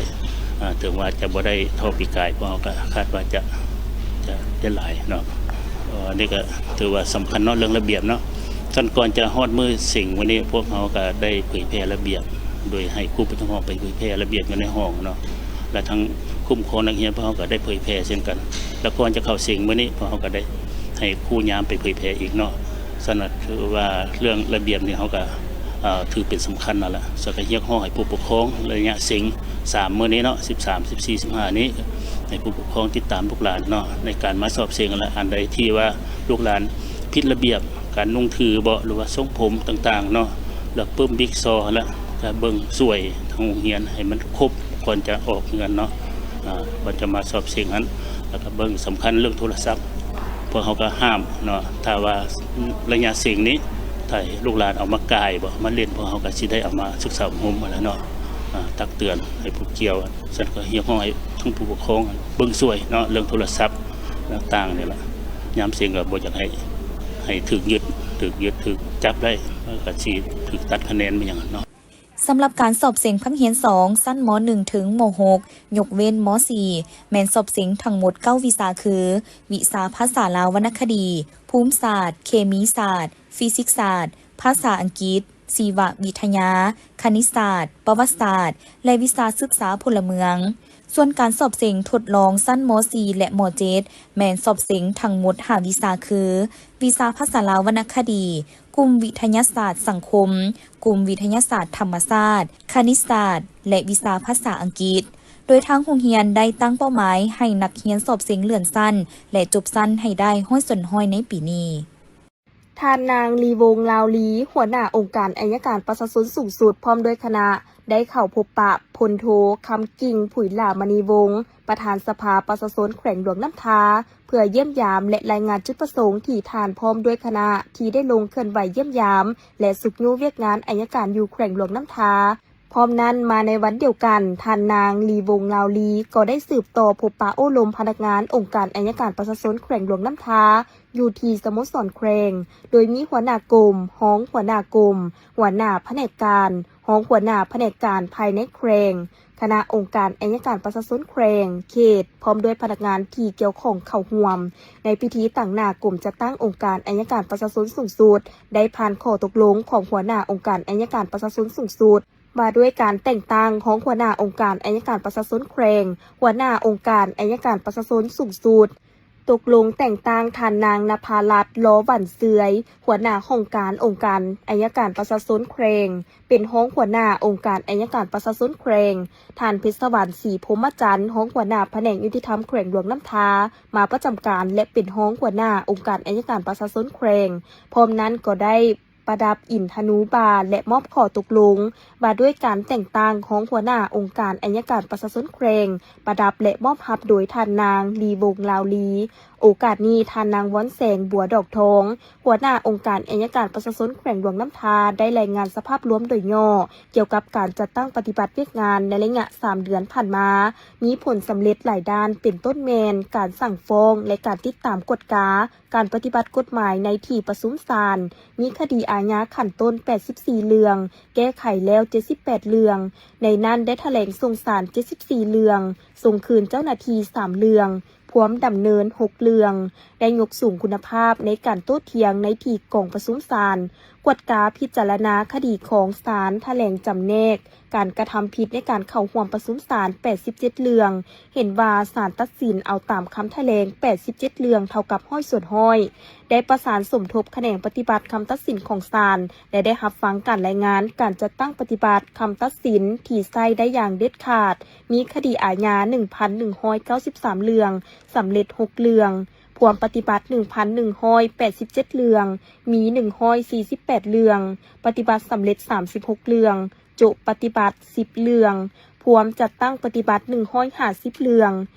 ອາ ເຖິງວ່າຈະບໍ່ໄດ້ເທົ່າປີກາຍ ພວກເຮົາກະຄາດວ່າຈະ ຈະໄດ້ຫຼາຍເນາະ. ເອີ ອັນນີ້ກະຖືວ່າສຳຄັນເນາະ ເລື່ອງລະບຽບເນາະ. ຊັ້ນກ່ອນຈະຮອດມື້ເສັງມື້ນີ້ ພວກເຮົາກະໄດ້ເຜີຍແຜ່ລະບຽບ ໂດຍໃຫ້ຄູປະຈຳຫ້ອງໄປເຜີຍແຜ່ລະບຽບຢູ່ໃນຫ້ອງເນາະ ແລະທັງຄຸ້ມຄອງນັກຮຽນ ພວກເຮົາກະໄດ້ເຜີຍແຜ່ເຊັ່ນກັນ ແລະກ່ອນຈະເຂົ້າເສັງມື້ນີ້ ພວກເຮົາກະໄດ້ໃຫ້ຄູຍາມໄປເຜີຍແຜ່ອີກເນາະ. ສະນັ້ນຖືວ່າເລື່ອງລະບຽບນີ້ ເຮົາກະ ເອີ ຖືເປັນສຳຄັນຫັ້ນລະ ສະນັ້ນກະຮຽກຮ້ອງໃຫ້ຜູ້ປົກຄອງໄລຍະເສັງ ສາມມື້ນີ້ເນາະ ສິບສາມ ສິບສີ່ ສິບຫ້ານີ້ ໃຫ້ຜູ້ປົກຄອງຕິດຕາມລູກຫຼານເນາະ ໃນການມາສອບເສັງຫັ້ນລະ. ອັນໃດທີ່ວ່າລູກຫຼານຜິດລະບຽບການນຸ່ງຖືເບາະ ຫຼືວ່າຊົງຜົມຕ່າງໆເນາະ ແລ້ວປຶ້ມບີກຊໍຫັ້ນລະ ກະເບິ່ງຊ່ວຍທາງໂຮງຮຽນໃຫ້ມັນຄົບ ກ່ອນຈະອອກເຮືອນເນາະ ອາ ກ່ອນຈະມາສອບເສັງຫັ້ນ ແລ້ວກະເບິ່ງສຳຄັນເລື່ອງໂທລະສັບ ພວກເຮົາກະຫ້າມເນາະ ຖ້າວ່າໄລຍະເສັງນີ້ ຖ້າລູກຫຼານເອົາມາກ່າຍເບາະ ມາຫຼິ້ນ ພວກເຮົາກະຊິໄດ້ເອົາມາສຶກສາອົບຮົມຫັ້ນລະເນາະ ອາ ຕັກເຕືອນໃຫ້ຜູ້ກ່ຽວ. ຊັ້ນກະຮຽກຮ້ອງໃຫ້ທັງຜູ້ປົກຄອງເບິ່ງຊ່ວຍເນາະ ເລື່ອງໂທລະສັບຕ່າງໆນີ້ລະ ຍາມເສັງກະບໍ່ຢາກໃຫ້ ໃຫ້ຖືກຍຶດ ຖືກຍຶດ ຖືກຈັບໄດ້ ກະຊິຖືກຕັດຄະແນນແມ່ນຫຍັງເນາະ. ສຳລັບການສອບເສັງພາກຮຽນສອງ ຊັ້ນ ມໍໜຶ່ງ ເຖິງ ມໍຫົກ ຍົກເວັ້ນ ມໍສີ່ ແມ່ນສອບເສັງທັງໝົດເກົ້າວິຊາຄື ວິຊາພາສາລາວວັນນະຄະດີ, ພູມສາດ, ເຄມີສາດ, ຟີຊິກສາດ, ພາສາອັງກິດ, ຊີວະວິທະຍາ, ຄະນິດສາດ, ປະຫວັດສາດ ແລະ ວິຊາສຶກສາພົນລະເມືອງ. ສ່ວນການສອບເສັງທົດລອງຊັ້ນ ມໍສີ່ ແລະ ມໍເຈັດ ແມ່ນສອບເສັງທັງໝົດຫ້າວິຊາຄື ວິຊາພາສາລາວວັນນະຄະດີ, ກຸ່ມວິທະຍາສາດສັງຄົມ, ກຸ່ມວິທະຍາສາດທຳມະຊາດ, ຄະນິດສາດ ແລະ ວິຊາພາສາອັງກິດ, ໂດຍທາງໂຮງຮຽນໄດ້ຕັ້ງເປົ້າໝາຍໃຫ້ນັກຮຽນສອບເສັງເລື່ອນຊັ້ນ ແລະ ຈົບຊັ້ນໃຫ້ໄດ້ຮ້ອຍສ່ວນຮ້ອຍໃນປີນີ້. ທ່ານນາງ ລີວົງ ລາວລີ ຫົວໜ້າອົງການໄອຍະການປະຊາຊົນສູງສຸດ ພ້ອມດ້ວຍຄະນະ ໄດ້ເຂົ້າພົບປະ ພົນໂທ ຄຳກິ່ງ ຜຸຍຫຼ້າມະນີວົງ ປະທານສະພາປະຊາຊົນແຂວງຫຼວງນ້ຳທາ ເພື່ອຢ້ຽມຢາມ ແລະ ລາຍງານຈຸດປະສົງທີ່ທ່ານພ້ອມດ້ວຍຄະນະ ທີ່ໄດ້ລົງເຄື່ອນໄຫວຢ້ຽມຢາມ ແລະ ຊຸກຍູ້ວຽກງານໄອຍະການຢູ່ແຂວງຫຼວງນ້ຳທາ. ພ້ອມນັ້ນ, ມາໃນວັນດຽວກັນ, ທ່ານນາງ ລີວົງ ລາວລີ ກໍໄດ້ສືບຕໍ່ພົບປະໂອ້ລົມພະນັກງານອົງການໄອຍະການປະຊາຊົນແຂວງຫຼວງນ້ຳທາ ຢູ່ທີ່ສະໂມສອນແຂວງ, ໂດຍມີຫົວໜ້າກົມ, ຮອງຫົວໜ້າກົມ, ຫົວໜ້າພະແນກການ, ຮອງຫົວໜ້າພະແນກການພາຍໃນແຂວງ, ຄະນະອົງການໄອຍະການປະຊາຊົນແຂວງ, ເຂດ, ພ້ອມດ້ວຍພະນັກງານທີ່ກ່ຽວຂ້ອງເຂົ້າຮ່ວມ. ໃນພິທີ, ຕາງໜ້າກົມຈັດຕັ້ງອົງການໄອຍະການປະຊາຊົນສູງສຸດ ໄດ້ຜ່ານຂໍ້ຕົກລົງຂອງຫົວໜ້າອົງການໄອຍະການປະຊາຊົນສູງສຸດ ວ່າດ້ວຍການແຕ່ງຕັ້ງຮອງຫົວໜ້າອົງການໄອຍະການປະຊາຊົນແຂວງ, ຫົວໜ້າອົງການໄອຍະການປະຊາຊົນສູງສຸດ. ຕົກລົງແຕ່ງຕັ້ງທ່ານນາງ ນະພາລັດ ລໍຫວັນເຊືອຍ ຫົວໜ້າຫ້ອງການອົງການໄອຍະການປະຊາຊົນແຂວງ ເປັນຮອງຫົວໜ້າອົງການໄອຍະການປະຊາຊົນແຂວງ, ທ່ານ ເພັດສະຫວັນ ສີພົມມະຈັນ ຮອງຫົວໜ້າພະແນກຍຸຕິທຳແຂວງຫຼວງນ້ຳທາ ມາປະຈຳການ ແລະ ເປັນຮອງຫົວໜ້າອົງການໄອຍະການປະຊາຊົນແຂວງ. ພ້ອມນັ້ນກໍໄດ້ ປະດັບອິນທະນູບາ ແລະ ມອບຂໍ້ຕົກລົງວ່າດ້ວຍການແຕ່ງຕັ້ງຮອງຫົວໜ້າອົງການໄອຍະການປະຊາຊົນແຂວງ ປະດັບ ແລະ ມອບຮັບໂດຍທ່ານນາງ ລີວົງ ລາວລີ. ໂອກາດນີ້ ທ່ານນາງ ວອນແສງ ບົວດອກທອງ ຫົວໜ້າອົງການໄອຍະການປະຊາຊົນແຂວງຫຼວງນ້ຳທາ ໄດ້ລາຍງານສະພາບລວມໂດຍຫຍໍ້ ກ່ຽວກັບການຈັດຕັ້ງປະຕິບັດວຽກງານໃນໄລຍະສາມເດືອນຜ່ານມາ ມີຜົນສຳເລັດຫຼາຍດ້ານ ເປັນຕົ້ນແມ່ນການສັ່ງຟ້ອງ ແລະ ການຕິດຕາມກວດກາການປະຕິບັດກົດໝາຍໃນທີ່ປະຊຸມສານ, ມີຄະດີອາຍາຂັ້ນຕົ້ນແປດສິບສີ່ເລື່ອງ, ແກ້ໄຂແລ້ວເຈັດສິບແປດເລື່ອງ, ໃນນັ້ນໄດ້ຖະແຫຼງສົ່ງສານເຈັດສິບສີ່ເລື່ອງ, ສົ່ງຄືນເຈົ້າໜ້າທີ່ສາມເລື່ອງ, ພວມດຳເນີນຫົກເລື່ອງ, ໄດ້ຍົກສູງຄຸນນະພາບໃນການໂຕ້ຖຽງໃນທີ່ກອງປະຊຸມສານ, ກວດກາພິຈາລະນາຄະດີຂອງສານ, ຖະແຫຼງຈຳແນກການກະທຳຜິດໃນການເຂົ້າຮ່ວມປະຊຸມສານແປດສິບເຈັດເລື່ອງ, ເຫັນວ່າສານຕັດສິນເອົາຕາມຄຳຖະແຫຼງແປດສິບເຈັດເລື່ອງ ເທົ່າກັບຮ້ອຍສ່ວນຮ້ອຍ, ໄດ້ປະສານສົມທົບຂະແໜງປະຕິບັດຄຳຕັດສິນຂອງສານ ແລະ ໄດ້ຮັບຟັງການລາຍງານການຈັດຕັ້ງປະຕິບັດຄຳຕັດສິນທີ່ໃຊ້ໄດ້ຢ່າງເດັດຂາດ, ມີຄະດີອາຍາໜຶ່ງພັນໜຶ່ງຮ້ອຍເກົ້າສິບສາມເລື່ອງ, ສຳເລັດຫົກເລື່ອງ, ພວມປະຕິບັດໜຶ່ງພັນໜຶ່ງຮ້ອຍແປດສິບເຈັດເລື່ອງ, ມີໜຶ່ງຮ້ອຍສີ່ສິບແປດເລື່ອງ, ປະຕິບັດສຳເລັດສາມສິບຫົກເລື່ອງ, ໂຈະປະຕິບັດສິບເລື່ອງ, ພວມຈັດຕັ້ງປະຕິບັດໜຶ່ງຮ້ອຍຫ້າສິບເລື່ອງ,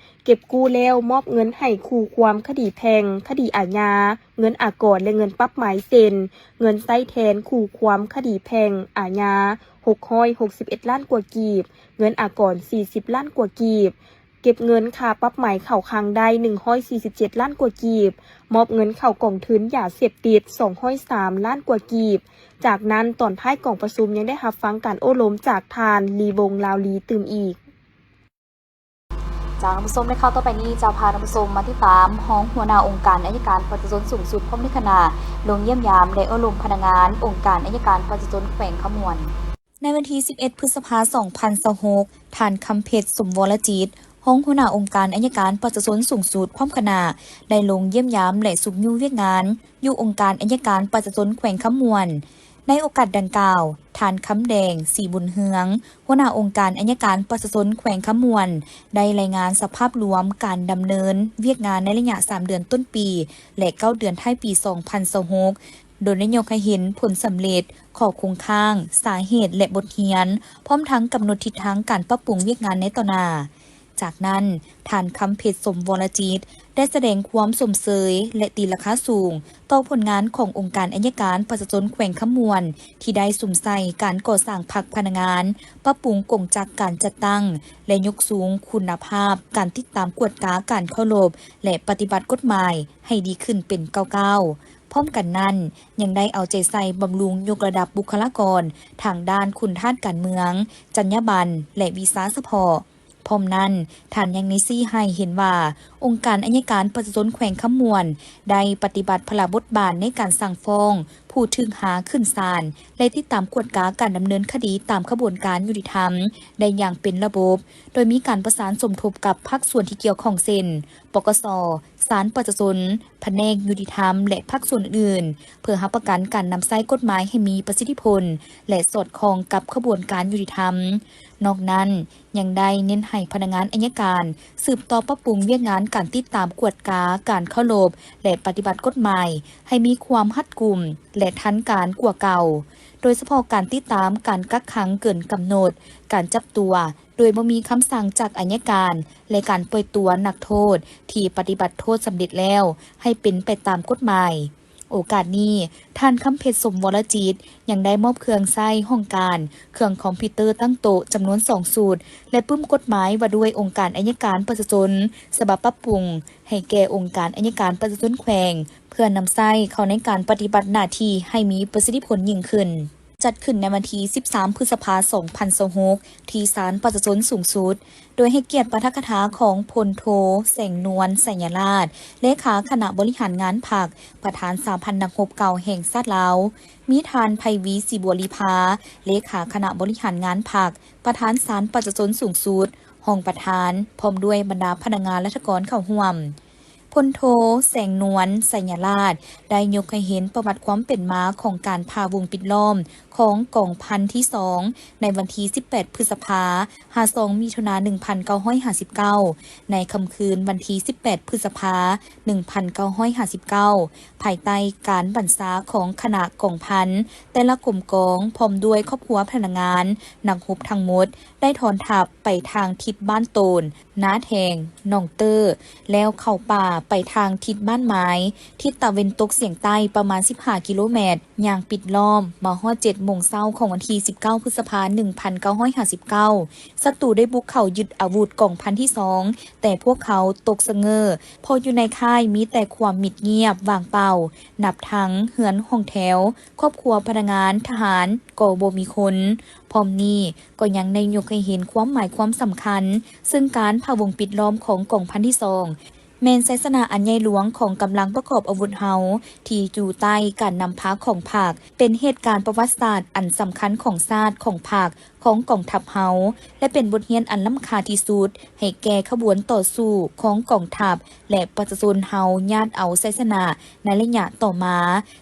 ເກັບກູ້ແລ້ວມອບເງິນໃຫ້ຄູ່ຄວາມຄະດີແພ່ງ, ຄະດີອາຍາ, ເງິນອາກອນ ແລະ ເງິນປັບໃໝ ເຊັ່ນ ເງິນໃຊ້ແທນຄູ່ຄວາມຄະດີແພ່ງ, ອາຍາ ຫົກຮ້ອຍຫົກສິບເອັດລ້ານກວ່າກີບ, ເງິນອາກອນ ສີ່ສິບລ້ານກວ່າກີບ, ເກັບເງິນຄ່າປັບໃໝເຂົ້າຄັງໄດ້ໜຶ່ງຮ້ອຍສີ່ສິບເຈັດລ້ານກວ່າກີບ, ມອບເງິນເຂົ້າກອງທຶນຢາເສບຕິດສອງຮ້ອຍສາມລ້ານກວ່າກີບ. ຈາກນັ້ນ, ຕອນທ້າຍກອງປະຊຸມຍັງໄດ້ຮັບຟັງການໂອ້ລົມຈາກທ່ານ ລີວົງ ລາວລີ ຕື່ມອີກ. ຈາກທ່ານຜູ້ຊົມ ໃນຂ່າວຕໍ່ໄປນີ້ ຈະພາທ່ານຜູ້ຊົມມາຕິດຕາມຮອງຫົວໜ້າອົງການໄອຍະການປະຊາຊົນສູງສຸດ ພ້ອມດ້ວຍຄະນະ ລົງຢ້ຽມຢາມ ແລະ ໂອ້ລົມພະນັກງານອົງການໄອຍະການປະຊາຊົນແຂວງຄຳມ່ວນ. ໃນວັນທີສິບເອັດ ພຶດສະພາ ສອງພັນຊາວຫົກ ທ່ານ ຄຳເພັດ ສົມວໍລະຈິດ ຮອງຫົວໜ້າອົງການໄອຍະການປະຊາຊົນສູງສຸດ ພ້ອມຄະນະ ໄດ້ລົງຢ້ຽມຢາມ ແລະ ຊຸກຍູ້ວຽກງານຢູ່ອົງການໄອຍະການປະຊາຊົນແຂວງຄຳມ່ວນ. ໃນໂອກາດດັ່ງກ່າວ, ທ່ານ ຄຳແດງ ສີບຸນເຮືອງ ຫົວໜ້າອົງການໄອຍະການປະຊາຊົນແຂວງຄຳມ່ວນ ໄດ້ລາຍງານສະພາບລວມການດຳເນີນວຽກງານໃນໄລຍະສາມເດືອນຕົ້ນປີ ແລະ ເກົ້າເດືອນທ້າຍປີ ສອງພັນຊາວຫົກ ໂດຍໄດ້ຍົກໃຫ້ເຫັນຜົນສຳເລັດ, ຂໍ້ຄົງຄ້າງ, ສາເຫດ ແລະ ບົດຮຽນ, ພ້ອມທັງກຳນົດທິດທາງການປັບປຸງວຽກງານໃນຕໍ່ໜ້າ. ຈາກນັ້ນ, ທ່ານ ຄຳເພັດ ສົມວໍລະຈິດ ໄດ້ສະແດງຄວາມຊົມເຊີຍ ແລະ ຕີລາຄາສູງຕໍ່ຜົນງານຂອງອົງການໄອຍະການປະຊາຊົນແຂວງຄຳມ່ວນ ທີ່ໄດ້ສຸມໃສ່ການກໍ່ສ້າງພັກພະນັກງານ, ປັບປຸງກົງຈັກການຈັດຕັ້ງ ແລະ ຍົກສູງຄຸນນະພາບການຕິດຕາມກວດກາການເຄົາລົບ ແລະ ປະຕິບັດກົດໝາຍໃຫ້ດີຂຶ້ນເປັນກ້າວໆ. ພ້ອມກັນນັ້ນ, ຍັງໄດ້ເອົາໃຈໃສ່ບຳລຸງຍົກລະດັບບຸກຄະລາກອນທາງດ້ານຄຸນທາດການເມືອງ, ຈັນຍາບັນ ແລະ ວິຊາສະເພາະ. ພ້ອມນັ້ນ, ທ່ານຍັງໄດ້ຊີ້ໃຫ້ເຫັນວ່າ ອົງການໄອຍະການປະຊາຊົນແຂວງຄຳມ່ວນ ໄດ້ປະຕິບັດພາລະບົດບາດໃນການສັ່ງຟ້ອງຜູ້ຖືກຫາຂຶ້ນສານ ແລະ ຕິດຕາມກວດກາການດຳເນີນຄະດີຕາມຂະບວນການຍຸຕິທຳໄດ້ຢ່າງເປັນລະບົບ, ໂດຍມີການປະສານສົມທົບກັບພາກສ່ວນທີ່ກ່ຽວຂ້ອງ ເຊັ່ນ ປກສ, ສານປະຊາຊົນ, ພະແນກຍຸຕິທຳ ແລະ ພາກສ່ວນອື່ນໆ ເພື່ອຮັບປະກັນການນຳໃຊ້ກົດໝາຍໃຫ້ມີປະສິດທິຜົນ ແລະ ສອດຄ່ອງກັບຂະບວນການຍຸຕິທຳ. ນອກນັ້ນ, ຍັງໄດ້ເນັ້ນໃຫ້ພະນັກງານໄອຍະການສືບຕໍ່ປັບປຸງວຽກງານການຕິດຕາມກວດກາການເຄົາລົບ ແລະ ປະຕິບັດກົດໝາຍໃຫ້ມີຄວາມຮັດກຸມ ແລະ ທັນການກວ່າເກົ່າ, ໂດຍສະເພາະການຕິດຕາມການກັກຂັງເກີນກຳນົດ, ການຈັບຕົວໂດຍບໍ່ມີຄຳສັ່ງຈາກໄອຍະການ ແລະ ການປ່ອຍຕົວນັກໂທດທີ່ປະຕິບັດໂທດສຳເລັດແລ້ວໃຫ້ເປັນໄປຕາມກົດໝາຍ. ໂອກາດນີ້, ທ່ານ ຄຳເພັດ ສົມວໍລະຈິດ ຍັງໄດ້ມອບເຄື່ອງໃຊ້ຫ້ອງການ, ເຄື່ອງຄອມພິວເຕີຕັ້ງໂຕະຈຳນວນສອງຊຸດ ແລະ ປຶ້ມກົດໝາຍວ່າດ້ວຍອົງການໄອຍະການປະຊາຊົນ ສະບັບປັບປຸງ ໃຫ້ແກ່ອົງການໄອຍະການປະຊາຊົນແຂວງ ເພື່ອນຳໃຊ້ເຂົ້າໃນການປະຕິບັດໜ້າທີ່ໃຫ້ມີປະສິດທິຜົນຍິ່ງຂຶ້ນ. ຈັດຂຶ້ນໃນວັນທີສິບສາມ ພຶດສະພາ ສອງພັນຊາວຫົກ ທີ່ສານປະຊາຊົນສູງສຸດ, ໂດຍໃຫ້ກຽດປາຖະກະຖາຂອງພົນໂທ ແສງນວນ ໄຊຍະລາດ ເລຂາຄະນະບໍລິຫານງານພັກ, ປະທານສະຫະພັນນັກຮົບເກົ່າແຫ່ງຊາດລາວ, ມີທ່ານ ໄພວີ ສີບົວລີພາ ເລຂາຄະນະບໍລິຫານງານພັກ, ປະທານສານປະຊາຊົນສູງສຸດ, ຮອງປະທານ, ພ້ອມດ້ວຍບັນດາພະນັກງານລັດຖະກອນເຂົ້າຮ່ວມ. ພົນໂທ ແສງນວນ ໄຊຍະລາດ ໄດ້ຍົກໃຫ້ເຫັນປະຫວັດຄວາມເປັນມາຂອງການຜ່າວົງປິດລ້ອມຂອງກອງພັນທີສອງ ໃນວັນທີສິບແປດ ພຶດສະພາ ຫາ ສອງ ມິຖຸນາ ໜຶ່ງພັນເກົ້າຮ້ອຍຫ້າສິບເກົ້າ ໃນຄ່ຳຄືນວັນທີສິບແປດ ພຶດສະພາ ໜຶ່ງພັນເກົ້າຮ້ອຍຫ້າສິບເກົ້າ ພາຍໃຕ້ການບັນຊາຂອງຄະນະກອງພັນ, ແຕ່ລະກົມກອງ ພ້ອມດ້ວຍຄອບຄົວພະນັກງານ, ນັກຮົບທັງໝົດ ໄດ້ຖອນທັບໄປທາງທິດບ້ານໂຕນ, ນາແທງ, ໜອງເຕີ ແລ້ວເຂົ້າປ່າໄປທາງທິດບ້ານໝາຍ, ທິດຕາເວັນຕົກສຽງໃຕ້ປະມານສິບຫ້າກິໂລແມັດ, ຍ່າງປິດລ້ອມມາຮອດເຈັດໂມງເຊົ້າຂອງວັນທີສິບເກົ້າ ພຶດສະພາ ໜຶ່ງພັນເກົ້າຮ້ອຍຫ້າສິບເກົ້າ. ສັດຕູໄດ້ບຸກເຂົ້າຍຶດອາວຸດກອງພັນທີສອງ ແຕ່ພວກເຂົາຕົກສະເຫງີ້ ເພາະຢູ່ໃນຄ້າຍມີແຕ່ຄວາມມິດງຽບວ່າງເປົ່າ, ນັບທັງເຮືອນຫ້ອງແຖວ, ຄອບຄົວພະນັກງານ, ທະຫານກໍບໍ່ມີຄົນ. ພ້ອມນີ້ກໍຍັງໄດ້ຍົກໃຫ້ເຫັນຄວາມໝາຍຄວາມສຳຄັນ, ເຊິ່ງການຜ່າວົງປິດລ້ອມຂອງກອງພັນທີສອງ ແມ່ນໄຊຊະນະອັນໃຫຍ່ຫຼວງຂອງກຳລັງປະກອບອາວຸດເຮົາ ທີ່ຢູ່ໃຕ້ການນຳພາຂອງພັກ, ເປັນເຫດການປະຫວັດສາດອັນສຳຄັນຂອງຊາດ, ຂອງພັກ, ຂອງກອງທັບເຮົາ ແລະ ເປັນບົດຮຽນອັນລ້ຳຄ່າທີ່ສຸດໃຫ້ແກ່ຂະບວນຕໍ່ສູ້ຂອງກອງທັບ ແລະ ປະຊາຊົນເຮົາຍາດເອົາໄຊຊະນະໃນໄລຍະຕໍ່ມາ,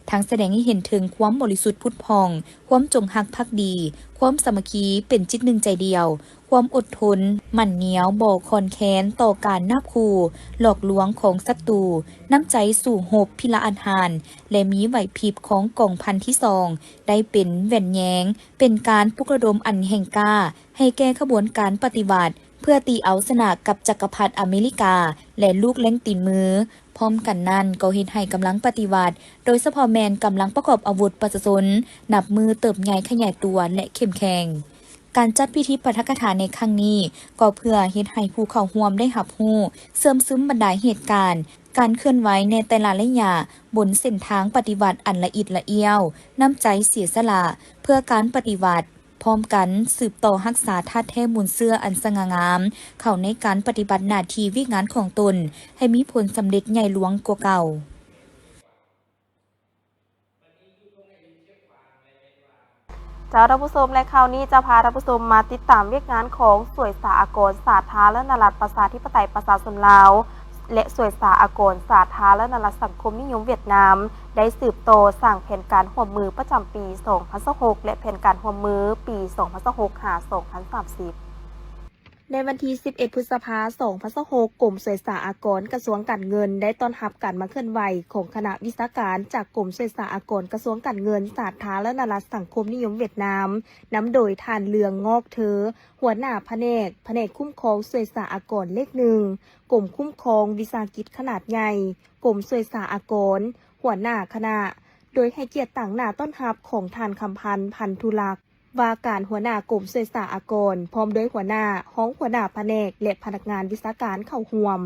ທັງສະແດງໃຫ້ເຫັນເຖິງຄວາມບໍລິສຸດຜຸດຜ່ອງ, ຄວາມຈົງຮັກພັກດີ, ຄວາມສາມັກຄີເປັນຈິດໜຶ່ງໃຈດຽວ, ຄວາມອົດທົນໝັ້ນໜຽວບໍ່ຄອນແຄນຕໍ່ການນາບຂູ່ຫຼອກລວງຂອງສັດຕູ, ນ້ຳໃຈສູ້ຮົບພິລະອາດຫານ ແລະ ມີໄຫວພິບຂອງກອງພັນທີສອງ ໄດ້ເປັນແວ່ນແຍງ, ເປັນການປຸກລະດົມອັນແຮງກ້າໃຫ້ແກ່ຂະບວນການປະຕິວັດ ເພື່ອຕີເອົາຊະນະກັບຈັກກະພັດອາເມລິກາ ແລະ ລູກແລ້ງຕີນມື. ພ້ອມກັນນັ້ນກໍເຮັດໃຫ້ກຳລັງປະຕິວັດ, ໂດຍສະເພາະແມ່ນກຳລັງປະກອບອາວຸດປະຊາຊົນ ນັບມື້ເຕີບໃຫຍ່ຂະຫຍາຍຕົວ ແລະ ເຂັ້ມແຂງ. ການຈັດພິທີປາຖະກະຖາໃນຄັ້ງນີ້ ກໍເພື່ອເຮັດໃຫ້ຜູ້ເຂົ້າຮ່ວມໄດ້ຮັບຮູ້, ເຊື່ອມຊຶມບັນດາເຫດການ, ການເຄື່ອນໄຫວໃນແຕ່ລະໄລຍະ ບົນເສັ້ນທາງປະຕິວັດອັນລະອິດລະອ້ຽວ, ນ້ຳໃຈເສຍສະຫຼະເພື່ອການປະຕິວັດ, ພ້ອມກັນສືບຕໍ່ຮັກສາທາດແທ້ມູນເຊື້ອອັນສະຫງ່າງາມ ເຂົ້າໃນການປະຕິບັດໜ້າທີ່ວຽກງານຂອງຕົນ ໃຫ້ມີຜົນສຳເລັດໃຫຍ່ຫຼວງກວ່າເກົ່າ. ເຈົ້າ ທ່ານຜູ້ຊົມ ແລະ ຄາວນີ້ຈະພາທ່ານຜູ້ຊົມມາຕິດຕາມວຽກງານຂອງສ່ວຍສາອາກອນສາທາລະນະລັດປະຊາທິປະໄຕປະຊາຊົນລາວ ແລະ ສ່ວຍສາອາກອນສາທາລະນະລັດສັງຄົມນິຍົມຫວຽດນາມ ໄດ້ສືບຕໍ່ສ້າງແຜນການຮ່ວມມືປະຈຳປີສອງພັນຊາວຫົກ ແລະ ແຜນການຮ່ວມມືປີສອງພັນຊາວຫົກ ຫາ ສອງພັນສາມສິບ. ໃນວັນທີສິບເອັດ ພຶດສະພາ ສອງພັນຊາວຫົກ ກົມສ່ວຍສາອາກອນກະຊວງການເງິນ ໄດ້ຕ້ອນຮັບການມາເຄື່ອນໄຫວຂອງຄະນະວິຊາການຈາກກົມສ່ວຍສາອາກອນກະຊວງການເງິນ ສາທາລະນະລັດສັງຄົມນິຍົມຫວຽດນາມ, ນຳໂດຍທ່ານ ເຫຼືອງ ງອກເທີ ຫົວໜ້າພະແນກ, ພະແນກຄຸ້ມຄອງສ່ວຍສາອາກອນເລກໜຶ່ງ, ກົມຄຸ້ມຄອງວິສາຫະກິດຂະໜາດໃຫຍ່, ກົມສ່ວຍສາອາກອນ, ຫົວໜ້າຄະນະ, ໂດຍໃຫ້ກຽດຕາງໜ້າຕ້ອນຮັບຂອງທ່ານ ຄຳພັນ ພັນທຸລັກ ວ່າການຫົວໜ້າກົມສ່ວຍສາອາກອນ ພ້ອມດ້ວຍຫົວໜ້າ, ຮອງຫົວໜ້າພະແນກ ແລະ ພະນັກງານວິຊາການເຂົ້າຮ່ວມ.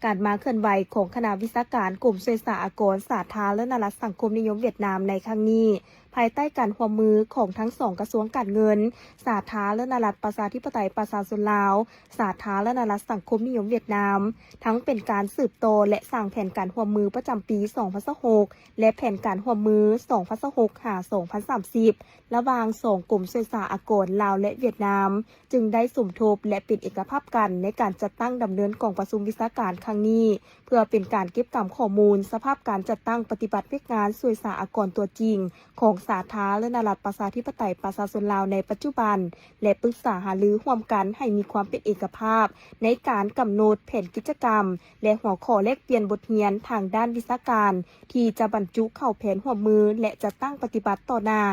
ການມາເຄື່ອນໄຫວຂອງຄະນະວິຊາການກົມສ່ວຍສາອາກອນສາທາລະນະລັດສັງຄົມນິຍົມຫວຽດນາມໃນຄັ້ງນີ້ ພາຍໃຕ້ການຮ່ວມມືຂອງທັງສອງກະຊວງການເງິນ, ສາທາລະນະລັດປະຊາທິປະໄຕປະຊາຊົນລາວ, ສາທາລະນະລັດສັງຄົມນິຍົມຫວຽດນາມ, ທັງເປັນການສືບຕໍ່ ແລະ ສ້າງແຜນການຮ່ວມມືປະຈຳປີສອງພັນຊາວຫົກ ແລະ ແຜນການຮ່ວມມືສອງພັນຊາວຫົກ ຫາ ສອງພັນສາມສິບ ລະຫວ່າງສອງກົມສ່ວຍສາອາກອນລາວ ແລະ ຫວຽດນາມ ຈຶ່ງໄດ້ສົມທົບ ແລະ ເປັນເອກະພາບກັນໃນການຈັດຕັ້ງດຳເນີນກອງປະຊຸມວິຊາການຄັ້ງນີ້ ເພື່ອເປັນການເກັບກຳຂໍ້ມູນສະພາບການຈັດຕັ້ງປະຕິບັດວຽກງານສ່ວຍສາອາກອນຕົວຈິງຂອງສາທາລະນະລັດປະຊາທິປະໄຕປະຊາຊົນລາວໃນປັດຈຸບັນ ແລະ ປຶກສາຫາລືຮ່ວມກັນໃຫ້ມີຄວາມເປັນເອກະພາບໃນການກຳນົດແຜນກິດຈະກຳ ແລະ ຫົວຂໍ້ແລກປ່ຽນບົດຮຽນທາງດ້ານວິຊາການ ທີ່ຈະບັນຈຸເຂົ້າແຜນຮ່ວມມື ແລະ ຈັດຕັ້ງປະຕິບັດຕໍ່ໜ້າ.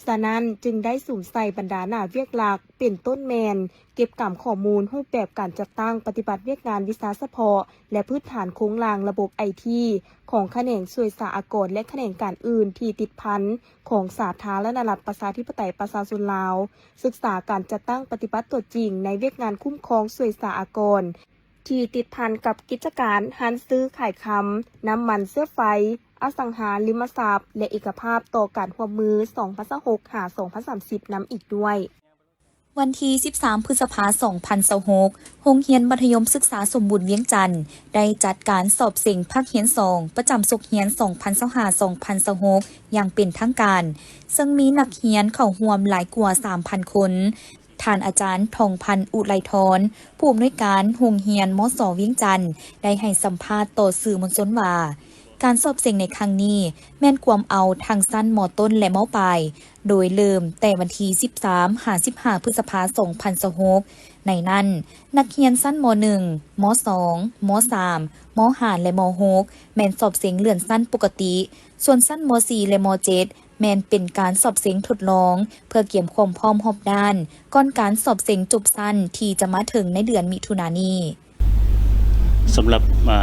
ສະນັ້ນ, ຈຶ່ງໄດ້ສຸມໃສ່ບັນດາໜ້າວຽກຫຼັກ ເປັນຕົ້ນແມ່ນ ເກັບກຳຂໍ້ມູນຮູບແບບການຈັດຕັ້ງປະຕິບັດວຽກງານວິຊາສະເພາະ ແລະ ພື້ນຖານໂຄງລ່າງລະບົບໄອທີ ຂອງຂະແໜງສ່ວຍສາອາກອນ ແລະ ຂະແໜງການອື່ນທີ່ຕິດພັນຂອງສາທາລະນະລັດປະຊາທິປະໄຕປະຊາຊົນລາວ, ສຶກສາການຈັດຕັ້ງປະຕິບັດຕົວຈິງໃນວຽກງານຄຸ້ມຄອງສ່ວຍສາອາກອນ ທີ່ຕິດພັນກັບກິດຈະການຮ້ານຊື້ຂາຍຄຳ, ນ້ຳມັນເຊື້ອໄຟ, ອະສັງຫາລິມະຊັບ ແລະ ເອກະພາບຕໍ່ການຮ່ວມມືສອງພັນຊາວຫົກ ຫາ ສອງພັນສາມສິບ ນຳອີກດ້ວຍ. ວັນທີສິບສາມ ພຶດສະພາ ສອງພັນຊາວຫົກ ໂຮງຮຽນມັດທະຍົມສຶກສາສົມບູນວຽງຈັນ ໄດ້ຈັດການສອບເສັງພາກຮຽນສອງ ປະຈຳສົກຮຽນສອງພັນຊາວຫ້າ ສອງພັນຊາວຫົກ ຢ່າງເປັນທາງການ, ເຊິ່ງມີນັກຮຽນເຂົ້າຮ່ວມຫຼາຍກວ່າສາມພັນຄົນ. ທ່ານອາຈານ ທອງພັນ ອຸໄລທອນ ຜູ້ອຳນວຍການໂຮງຮຽນ ມສ ວຽງຈັນ ໄດ້ໃຫ້ສຳພາດຕໍ່ສື່ມວນຊົນວ່າ ການສອບເສັງໃນຄັ້ງນີ້ແມ່ນກວມເອົາທັງຊັ້ນ ມ.ຕົ້ນ ແລະ ມ.ປາຍ ໂດຍເລີ່ມແຕ່ວັນທີສິບສາມຫາສິບຫ້າ ພຶດສະພາ ສອງພັນຊາວຫົກ. ໃນນັ້ນ, ນັກຮຽນຊັ້ນ ມ.ໜຶ່ງ, ມ.ສອງ, ມ.ສາມ, ມ.ຫ້າ ແລະ ມ.ຫົກ ແມ່ນສອບເສັງເລື່ອນຊັ້ນປົກກະຕິ, ສ່ວນຊັ້ນ ມ.ສີ່ ແລະ ມ.ເຈັດ ແມ່ນເປັນການສອບເສັງທົດລອງ ເພື່ອກຽມຄວາມພ້ອມຮອບດ້ານ ກ່ອນການສອບເສັງຈົບຊັ້ນທີ່ຈະມາເຖິງໃນເດືອນມິຖຸນານີ້. ສຳລັບ ອາ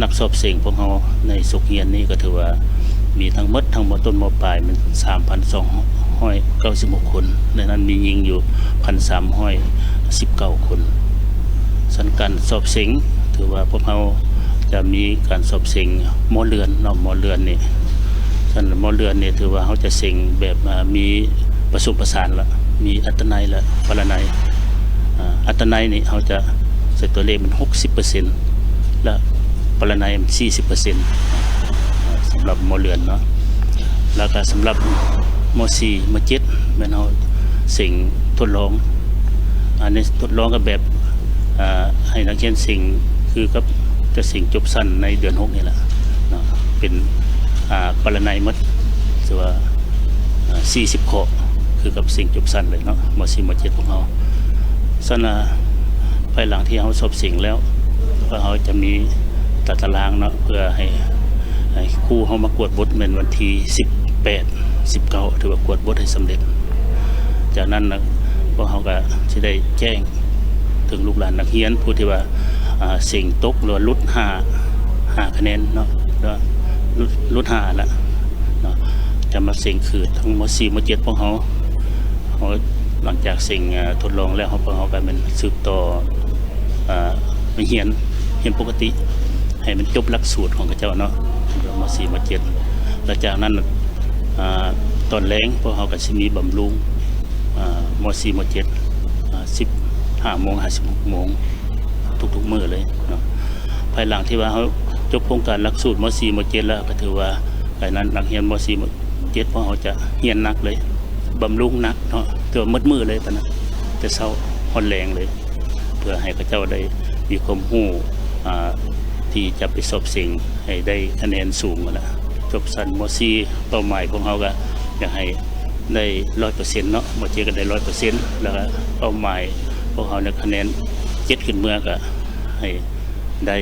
ນັກສອບເສັງພວກເຮົາໃນສົກຮຽນນີ້ ກໍຖືວ່າມີທັງໝົດ ທັງ ມ.ຕົ້ນ ມ.ປາຍ ແມ່ນ ສາມພັນສອງຮ້ອຍເກົ້າສິບຫົກຄົນ, ໃນນັ້ນມີຍິງຢູ່ ພັນສາມຮ້ອຍສິບເກົ້າຄົນ. ສ່ວນການສອບເສັງ ຖືວ່າພວກເຮົາຈະມີການສອບເສັງ ມ.ເລື່ອນເນາະ, ມ.ເລື່ອນນີ້ ຊັ້ນ ມ.ເລື່ອນນີ້ ຖືວ່າເຮົາຈະເສັງແບບ ອາ ມີປະສົມປະສານລະ ມີອັດຕະໄນ ແລະ ປະລະໄນ. ອາ ອັດຕະໄນນີ້ເຮົາຈະໃສ່ຕົວເລກແມ່ນຫົກສິບເປີເຊັນ ແລະ ປະລະໄນແມ່ນສີ່ສິບເປີເຊັນ ອາ ສຳລັບ ມ.ເລື່ອນເນາະ. ແລ້ວກໍສຳລັບ ມ.ສີ່ ມ.ເຈັດ ແມ່ນເຮົາເສັງທົດລອງ, ອັນນີ້ທົດລອງກໍແບບ ອາ ໃຫ້ນັກຮຽນເສັງຄືກັບຈະເສັງຈົບຊັ້ນໃນເດືອນຫົກນີ້ແຫຼະເນາະ, ເປັນ ອາ ປະລະໄນໝົດ ຖືວ່າ ອາ ສີ່ສິບຂໍ້ ຄືກັບເສັງຈົບຊັ້ນເລີຍເນາະ ມ.ສີ່ ມ.ເຈັດ ຂອງເຮົາ. ຊັ້ນ ອາ ພາຍຫຼັງທີ່ເຮົາສອບເສັງແລ້ວ ພວກເຮົາຈະມີຕາຕະລາງເນາະ ເພື່ອໃຫ້ ໃຫ້ຄູເຮົາມາກວດບົດ ແມ່ນວັນທີສິບແປດ ສິບເກົ້າ ຖືວ່າກວດບົດໃຫ້ສຳເລັດ. ຈາກນັ້ນນະ ພວກເຮົາກໍຊິໄດ້ແຈ້ງເຖິງລູກຫຼານນັກຮຽນ ຜູ້ທີ່ວ່າ ອາ ເສັງຕົກ ຫຼືວ່າຫຼຸດຫ້າ ຫ້າຄະແນນເນາະ ຫຼືວ່າຫຼຸດ ຫຼຸດຫ້າລະເນາະ ຈະມາເສັງຄືທັງ ມ.ສີ່ ມ.ເຈັດ ພວກເຮົາ. ເຮົາ ຫຼັງຈາກເສັງ ອາ ທົດລອງແລ້ວ ເຮົາ ພວກເຮົາກໍແມ່ນສືບຕໍ່ ອາ ໄປຮຽນ ຮຽນປົກກະຕິ ໃຫ້ມັນຈົບຫຼັກສູດຂອງເຂົາເຈົ້າເນາະ ມ.ສີ່ ມ.ເຈັດ ແລ້ວຈາກນັ້ນ ອາ ຕອນແລງພວກເຮົາກໍຊິມີບຳລຸງ ອາ ມ.ສີ່ ມ.ເຈັດ ອາ ສິບຫ້າໂມງຫາສິບຫົກໂມງ ທຸກໆມື້ເລີຍເນາະ. ພາຍຫຼັງທີ່ວ່າເຮົາຈົບໂຄງການຫຼັກສູດ ມ.ສີ່ ມ.ເຈັດ ແລ້ວ ກໍຖືວ່າ ໃນນັ້ນນັກຮຽນ ມ.ສີ່ ມ.ເຈັດ ພວກເຮົາຈະຮຽນໜັກເລີຍ ບຳລຸງໜັກເນາະ ຖືວ່າໝົດມື້ເລີຍປານນັ້ນ ແຕ່ເຊົ້າຮອດແລງເລີຍ ເພື່ອໃຫ້ເຂົາເຈົ້າໄດ້ມີຄວາມຮູ້ ອາ ທີ່ຈະໄປສອບເສັງໃຫ້ໄດ້ຄະແນນສູງຫັ້ນລະ. ຈົບຊັ້ນ ມ.ສີ່ ເປົ້າໝາຍພວກເຮົາກໍຢາກໃຫ້ໄດ້ຮ້ອຍເປີເຊັນເນາະ, ມ.ເຈັດ ກໍໄດ້ຮ້ອຍເປີເຊັນ ແລ້ວກໍເປົ້າໝາຍພວກເຮົາໃນຄະແນນເຈັດຂຶ້ນເມືອ ກໍໃຫ້ໄດ້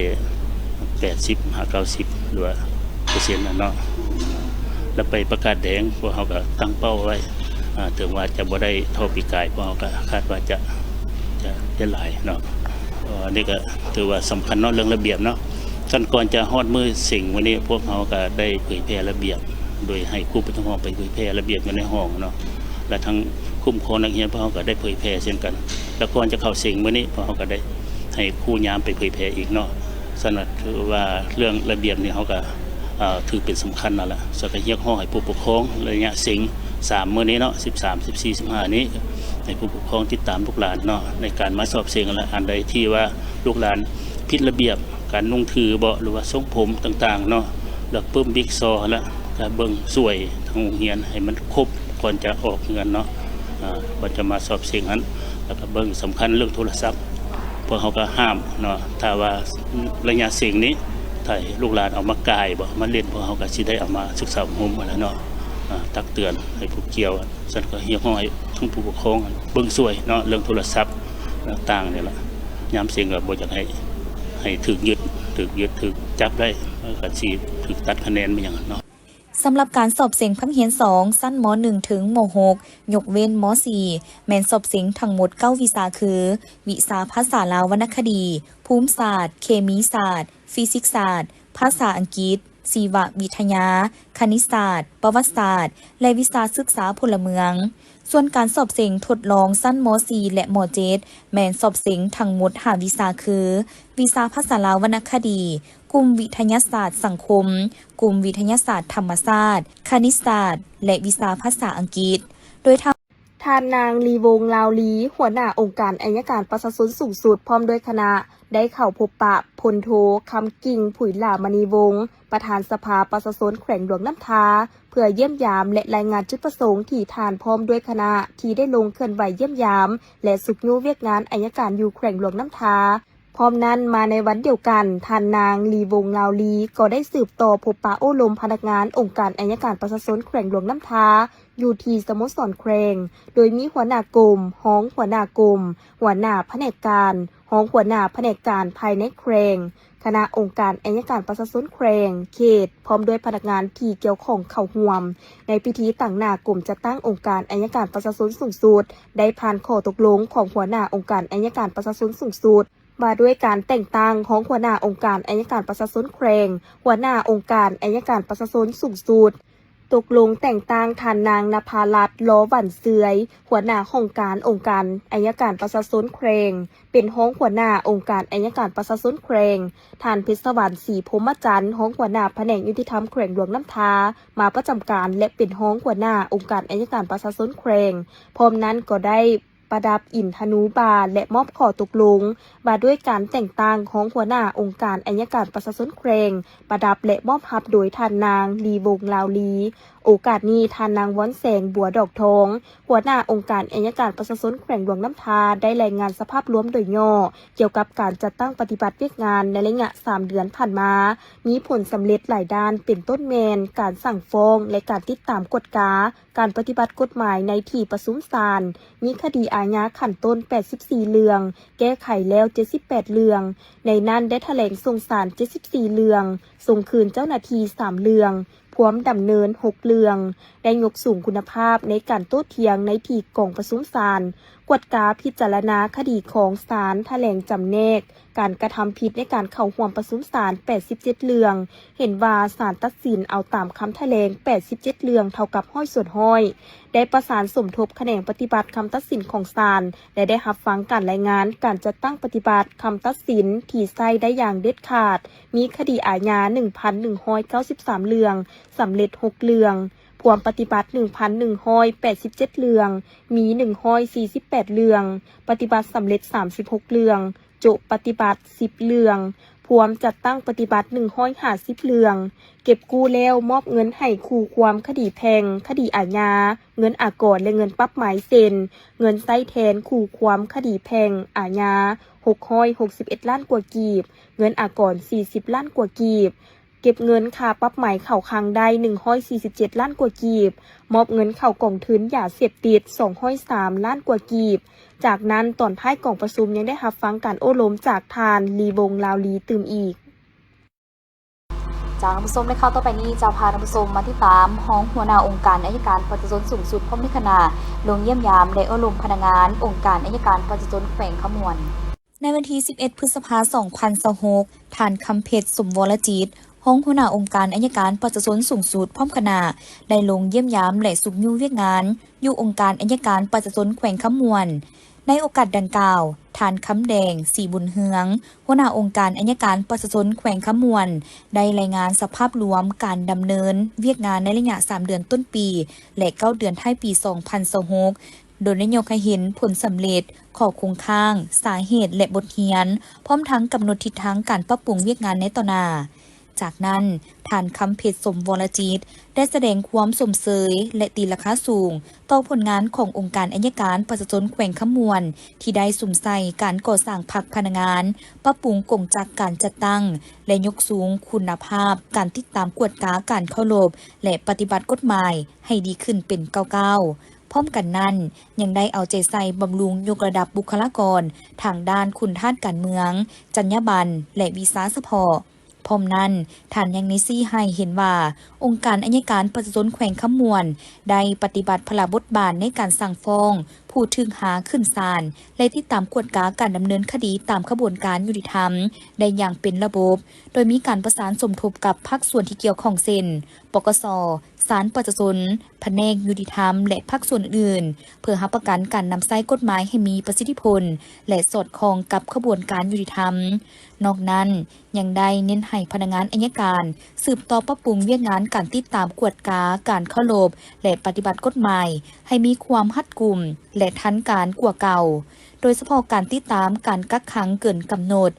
ແປດສິບຫາເກົ້າສິບ ຫຼືວ່າເປີເຊັນຫັ້ນເນາະ. ແລ້ວໄປປາກາດແດງ ພວກເຮົາກໍຕັ້ງເປົ້າໄວ້ ອາ ເຖິງວ່າຈະບໍ່ໄດ້ເທົ່າປີກາຍ ພວກເຮົາກໍຄາດວ່າຈະ ຈະໄດ້ຫຼາຍເນາະ. ເອີ ອັນນີ້ກໍຖືວ່າສຳຄັນເນາະ ເລື່ອງລະບຽບເນາະ. ຂັ້ນກ່ອນຈະຮອດມື້ເສັງມື້ນີ້ ພວກເຮົາກໍໄດ້ເຜີຍແຜ່ລະບຽບ ໂດຍໃຫ້ຄູປະຈຳຫ້ອງໄປເຜີຍແຜ່ລະບຽບຢູ່ໃນຫ້ອງເນາະ ແລະ ທັງຄຸ້ມຄອງນັກຮຽນ ພວກເຮົາກໍໄດ້ເຜີຍແຜ່ເຊັ່ນກັນ. ແລ້ວກ່ອນຈະເຂົ້າເສັງມື້ນີ້ ພວກເຮົາກໍໄດ້ໃຫ້ຄູຍາມໄປເຜີຍແຜ່ອີກເນາະ. ສະນັ້ນຖືວ່າເລື່ອງລະບຽບນີ້ ເຮົາກໍ ເອີ ຖືເປັນສຳຄັນນັ້ນລະ. ສະນັ້ນກໍຮຽກຮ້ອງໃຫ້ຜູ້ປົກຄອງ ໄລຍະເສັງສາມມື້ນີ້ເນາະ ສິບສາມ ສິບສີ່ ສິບຫ້ານີ້ ໃຫ້ຜູ້ປົກຄອງຕິດຕາມລູກຫຼານເນາະ ໃນການມາສອບເສັງຫັ້ນລະ. ອັນໃດທີ່ວ່າລູກຫຼານຜິດລະບຽບ ການນຸ່ງຖືເບາະ ຫຼືວ່າຊົງຜົມຕ່າງໆເນາະ ແລ້ວປຶ້ມວິກຊໍຫັ້ນລະ ກະເບິ່ງຊ່ວຍທາງໂຮງຮຽນໃຫ້ມັນຄົບ ກ່ອນຈະອອກເຮືອນເນາະ ອາ ກ່ອນຈະມາສອບເສັງຫັ້ນ. ແລ້ວກະເບິ່ງສຳຄັນເລື່ອງໂທລະສັບ ພວກເຮົາກະຫ້າມເນາະ ຖ້າວ່າໄລຍະເສັງນີ້ ຖ້າລູກຫຼານເອົາມາກ່າຍເບາະ ມາຫຼິ້ນ ພວກເຮົາກະຊິໄດ້ເອົາມາສຶກສາອົບຮົມຫັ້ນແຫຼະເນາະ ອາ ຕັກເຕືອນໃຫ້ຜູ້ກ່ຽວ. ຊັ້ນກໍຮຽກຮ້ອງໃຫ້ທັງຜູ້ປົກຄອງເບິ່ງຊ່ວຍເນາະ ເລື່ອງໂທລະສັບຕ່າງໆນີ້ລະ. ຍາມເສັງກໍບໍ່ຢາກໃຫ້ ໃຫ້ຖືກຍຶດ ຖືກຍຶດ ຖືກຈັບໄດ້ ກໍຊິຖືກຕັດຄະແນນແມ່ນຫຍັງເນາະ. ສຳລັບການສອບເສັງພັກຮຽນສອງ ຊັ້ນ ມ.ໜຶ່ງ ເຖິງ ມ.ຫົກ ຍົກເວັ້ນ ມ.ສີ່ ແມ່ນສອບເສັງທັງໝົດເກົ້າວິຊາ ຄື ວິຊາພາສາລາວວັນນະຄະດີ, ພູມສາດ, ເຄມີສາດ, ຟີຊິກສາດ, ພາສາອັງກິດ, ຊີວະວິທະຍາ, ຄະນິດສາດ, ປະຫວັດສາດ ແລະ ວິຊາສຶກສາພົນລະເມືອງ. ສ່ວນການສອບເສັງທົດລອງຊັ້ນ ມ.ສີ່ ແລະ ມ.ເຈັດ ແມ່ນສອບເສັງທັງໝົດຫ້າວິຊາ ຄື ວິຊາພາສາລາວວັນນະຄະດີ, ກຸ່ມວິທະຍາສາດສັງຄົມ, ກຸ່ມວິທະຍາສາດທຳມະຊາດ, ຄະນິດສາດ ແລະ ວິຊາພາສາອັງກິດ ໂດຍທ່ານ ທ່ານນາງ ລີວົງ ລາວລີ ຫົວໜ້າອົງການໄອຍະການປະຊາຊົນສູງສຸດ ພ້ອມດ້ວຍຄະນະ ໄດ້ເຂົ້າພົບປະ ພົນໂທ ຄຳກິ່ງ ຜຸຍຫຼ້າມະນີວົງ ປະທານສະພາປະຊາຊົນແຂວງຫຼວງນ້ຳທາ, ເພື່ອຢ້ຽມຢາມ ແລະ ລາຍງານຈຸດປະສົງທີ່ທ່ານພ້ອມດ້ວຍຄະນະທີ່ໄດ້ລົງເຄື່ອນໄຫວຢ້ຽມຢາມ ແລະ ຊຸກຍູ້ວຽກງານໄອຍະການຢູ່ແຂວງຫຼວງນ້ຳທາ. ພ້ອມນັ້ນ, ມາໃນວັນດຽວກັນ, ທ່ານນາງ ລີວົງ ລາວລີ ກໍໄດ້ສືບຕໍ່ພົບປະໂອ້ລົມພະນັກງານອົງການໄອຍະການປະຊາຊົນແຂວງຫຼວງນ້ຳທາ ຢູ່ທີ່ສະໂມສອນແຂວງ, ໂດຍມີຫົວໜ້າກົມ, ຮອງຫົວໜ້າກົມ, ຫົວໜ້າພະແນກການ, ຮອງຫົວໜ້າພະແນກການພາຍໃນແຂວງ, ຄະນະອົງການໄອຍະການປະຊາຊົນແຂວງ, ເຂດ, ພ້ອມດ້ວຍພະນັກງານທີ່ກ່ຽວຂ້ອງເຂົ້າຮ່ວມ. ໃນພິທີ, ຕາງໜ້າກົມຈັດຕັ້ງອົງການໄອຍະການປະຊາຊົນສູງສຸດ ໄດ້ຜ່ານຂໍ້ຕົກລົງຂອງຫົວໜ້າອົງການໄອຍະການປະຊາຊົນສູງສຸດ ວ່າດ້ວຍການແຕ່ງຕັ້ງຮອງຫົວໜ້າອົງການໄອຍະການປະຊາຊົນແຂວງ, ຫົວໜ້າອົງການໄອຍະການປະຊາຊົນສູງສຸດ, ຕົກລົງແຕ່ງຕັ້ງທ່ານນາງ ນະພາລັດ ລໍຫວັນເຊືອຍ ຫົວໜ້າຫ້ອງການອົງການໄອຍະການປະຊາຊົນແຂວງ ເປັນຮອງຫົວໜ້າອົງການໄອຍະການປະຊາຊົນແຂວງ, ທ່ານ ເພັດສະຫວັນ ສີພົມມະຈັນ ຮອງຫົວໜ້າພະແນກຍຸຕິທຳແຂວງຫຼວງນ້ຳທາ ມາປະຈຳການ ແລະ ເປັນຮອງຫົວໜ້າອົງການໄອຍະການປະຊາຊົນແຂວງ. ພ້ອມນັ້ນກໍໄດ້ ປະດັບອິນທະນູບາ ແລະ ມອບຂໍ້ຕົກລົງວ່າດ້ວຍການແຕ່ງຕັ້ງຮອງຫົວໜ້າອົງການໄອຍະການປະຊາຊົນແຂວງ ປະດັບ ແລະ ມອບຮັບໂດຍທ່ານນາງ ລີວົງ ລາວລີ. ໂອກາດນີ້, ທ່ານນາງ ວອນແສງ ບົວດອກທອງ ຫົວໜ້າອົງການໄອຍະການປະຊາຊົນແຂວງຫຼວງນ້ຳທາ ໄດ້ລາຍງານສະພາບລວມໂດຍຫຍໍ້ກ່ຽວກັບການຈັດຕັ້ງປະຕິບັດວຽກງານໃນໄລຍະສາມເດືອນຜ່ານມາ ມີຜົນສຳເລັດຫຼາຍດ້ານ ເປັນຕົ້ນແມ່ນການສັ່ງຟ້ອງ ແລະ ການຕິດຕາມກວດກາ ການປະຕິບັດກົດໝາຍໃນທີ່ປະຊຸມສານ ມີຄະດີອາຍາຂັ້ນຕົ້ນແປດສິບສີ່ເລື່ອງ, ແກ້ໄຂແລ້ວເຈັດສິບແປດເລື່ອງ, ໃນນັ້ນໄດ້ຖະແຫຼງສົ່ງສານເຈັດສິບສີ່ເລື່ອງ, ສົ່ງຄືນເຈົ້າໜ້າທີ່ສາມເລື່ອງ, ພວມດຳເນີນຫົກເລື່ອງ, ໄດ້ຍົກສູງຄຸນນະພາບໃນການໂຕ້ຖຽງໃນທີ່ກອງປະຊຸມສານ, ກວດກາພິຈາລະນາຄະດີຂອງສານ, ຖະແຫຼງຈຳແນກ ການກະທຳຜິດໃນການເຂົ້າຮ່ວມປະຊຸມສານແປດສິບເຈັດເລື່ອງ, ເຫັນວ່າສານຕັດສິນເອົາຕາມຄຳຖະແຫຼງແປດສິບເຈັດເລື່ອງ ເທົ່າກັບຮ້ອຍສ່ວນຮ້ອຍ, ໄດ້ປະສານສົມທົບຂະແໜງປະຕິບັດຄຳຕັດສິນຂອງສານ ແລະ ໄດ້ຮັບຟັງການລາຍງານການຈັດຕັ້ງປະຕິບັດຄຳຕັດສິນທີ່ໃຊ້ໄດ້ຢ່າງເດັດຂາດ, ມີຄະດີອາຍາໜຶ່ງພັນໜຶ່ງຮ້ອຍເກົ້າສິບສາມເລື່ອງ, ສຳເລັດຫົກເລື່ອງ, ພວມປະຕິບັດໜຶ່ງພັນໜຶ່ງຮ້ອຍແປດສິບເຈັດເລື່ອງ, ມີໜຶ່ງຮ້ອຍສີ່ສິບແປດເລື່ອງ, ປະຕິບັດສຳເລັດສາມສິບຫົກເລື່ອງ, ໂຈະປະຕິບັດສິບເລື່ອງ, ພວມຈັດຕັ້ງປະຕິບັດໜຶ່ງຮ້ອຍຫ້າສິບເລື່ອງ, ເກັບກູ້ແລ້ວມອບເງິນໃຫ້ຄູ່ຄວາມຄະດີແພ່ງ, ຄະດີອາຍາ, ເງິນອາກອນ ແລະ ເງິນປັບໃໝ ເຊັ່ນ ເງິນໃຊ້ແທນຄູ່ຄວາມຄະດີແພ່ງ, ອາຍາ ຫົກຮ້ອຍຫົກສິບເອັດລ້ານກວ່າກີບ, ເງິນອາກອນ ສີ່ສິບລ້ານກວ່າກີບ, ເກັບເງິນຄ່າປັບໃໝເຂົ້າຄັງໄດ້ ໜຶ່ງຮ້ອຍສີ່ສິບເຈັດລ້ານກວ່າກີບ, ມອບເງິນເຂົ້າກອງທຶນຢາເສບຕິດ ສອງຮ້ອຍສາມລ້ານກວ່າກີບ. ຈາກນັ້ນ, ຕອນທ້າຍກອງປະຊຸມຍັງໄດ້ຮັບຟັງການໂອ້ລົມຈາກທ່ານ ລີວົງ ລາວລີ ຕື່ມອີກ. ຈາກທ່ານຜູ້ຊົມ ໃນຂ່າວຕໍ່ໄປນີ້ ຈະພາທ່ານຜູ້ຊົມມາຕິດຕາມຮອງຫົວໜ້າອົງການໄອຍະການປະຊາຊົນສູງສຸດ ພ້ອມດ້ວຍຄະນະ ລົງຢ້ຽມຢາມ ແລະ ໂອ້ລົມພະນັກງານອົງການໄອຍະການປະຊາຊົນແຂວງຄຳມ່ວນ. ໃນວັນທີສິບເອັດ ພຶດສະພາ ສອງພັນຊາວຫົກ, ທ່ານ ຄຳເພັດ ສົມວໍລະຈິດ ຮອງຫົວໜ້າອົງການໄອຍະການປະຊາຊົນສູງສຸດ ພ້ອມຄະນະ ໄດ້ລົງຢ້ຽມຢາມ ແລະ ຊຸກຍູ້ວຽກງານຢູ່ອົງການໄອຍະການປະຊາຊົນແຂວງຄຳມ່ວນ. ໃນໂອກາດດັ່ງກ່າວ, ທ່ານ ຄຳແດງ ສີບຸນເຮືອງ ຫົວໜ້າອົງການໄອຍະການປະຊາຊົນແຂວງຄຳມ່ວນ ໄດ້ລາຍງານສະພາບລວມການດຳເນີນວຽກງານໃນໄລຍະສາມເດືອນຕົ້ນປີ ແລະ ເກົ້າເດືອນທ້າຍປີ ສອງພັນຊາວຫົກ ໂດຍໄດ້ຍົກໃຫ້ເຫັນຜົນສຳເລັດ, ຂໍ້ຄົງຄ້າງ, ສາເຫດ ແລະ ບົດຮຽນ, ພ້ອມທັງກຳນົດທິດທາງການປັບປຸງວຽກງານໃນຕໍ່ໜ້າ. ຈາກນັ້ນ, ທ່ານ ຄຳເພັດ ສົມວໍລະຈິດ ໄດ້ສະແດງຄວາມຊົມເຊີຍ ແລະ ຕີລາຄາສູງຕໍ່ຜົນງານຂອງອົງການໄອຍະການປະຊາຊົນແຂວງຄຳມ່ວນ ທີ່ໄດ້ສຸມໃສ່ການກໍ່ສ້າງພັກພະນັກງານ, ປັບປຸງກົງຈັກການຈັດຕັ້ງ ແລະ ຍົກສູງຄຸນນະພາບການຕິດຕາມກວດກາການເຄົາລົບ ແລະ ປະຕິບັດກົດໝາຍໃຫ້ດີຂຶ້ນເປັນກ້າວໆ. ພ້ອມກັນນັ້ນ, ຍັງໄດ້ເອົາໃຈໃສ່ບຳລຸງຍົກລະດັບບຸກຄະລາກອນທາງດ້ານຄຸນທາດການເມືອງ, ຈັນຍາບັນ ແລະ ວິຊາສະເພາະ. ພ້ອມນັ້ນ, ທ່ານຍັງໄດ້ຊີ້ໃຫ້ເຫັນວ່າ ອົງການໄອຍະການປະຊາຊົນແຂວງຄຳມ່ວນ ໄດ້ປະຕິບັດພາລະບົດບາດໃນການສັ່ງຟ້ອງຜູ້ຖືກຫາຂຶ້ນສານ ແລະ ຕິດຕາມກວດກາການດຳເນີນຄະດີຕາມຂະບວນການຍຸຕິທຳໄດ້ຢ່າງເປັນລະບົບ, ໂດຍມີການປະສານສົມທົບກັບພາກສ່ວນທີ່ກ່ຽວຂ້ອງ ເຊັ່ນ ປກສ, ສານປະຊາຊົນ, ພະແນກຍຸຕິທຳ ແລະ ພາກສ່ວນອື່ນໆ ເພື່ອຮັບປະກັນການນຳໃຊ້ກົດໝາຍໃຫ້ມີປະສິດທິຜົນ ແລະ ສອດຄ່ອງກັບຂະບວນການຍຸຕິທຳ. ນອກນັ້ນ, ຍັງໄດ້ເນັ້ນໃຫ້ພະນັກງານໄອຍະການສືບຕໍ່ປັບປຸງວຽກງານການຕິດຕາມກວດກາການເຄົາລົບ ແລະ ປະຕິບັດກົດໝາຍໃຫ້ມີຄວາມຮັດກຸມ ແລະ ທັນການກວ່າເກົ່າ, ໂດຍສະເພາະການຕິດຕາມການກັກຂັງເກີນກຳນົດ,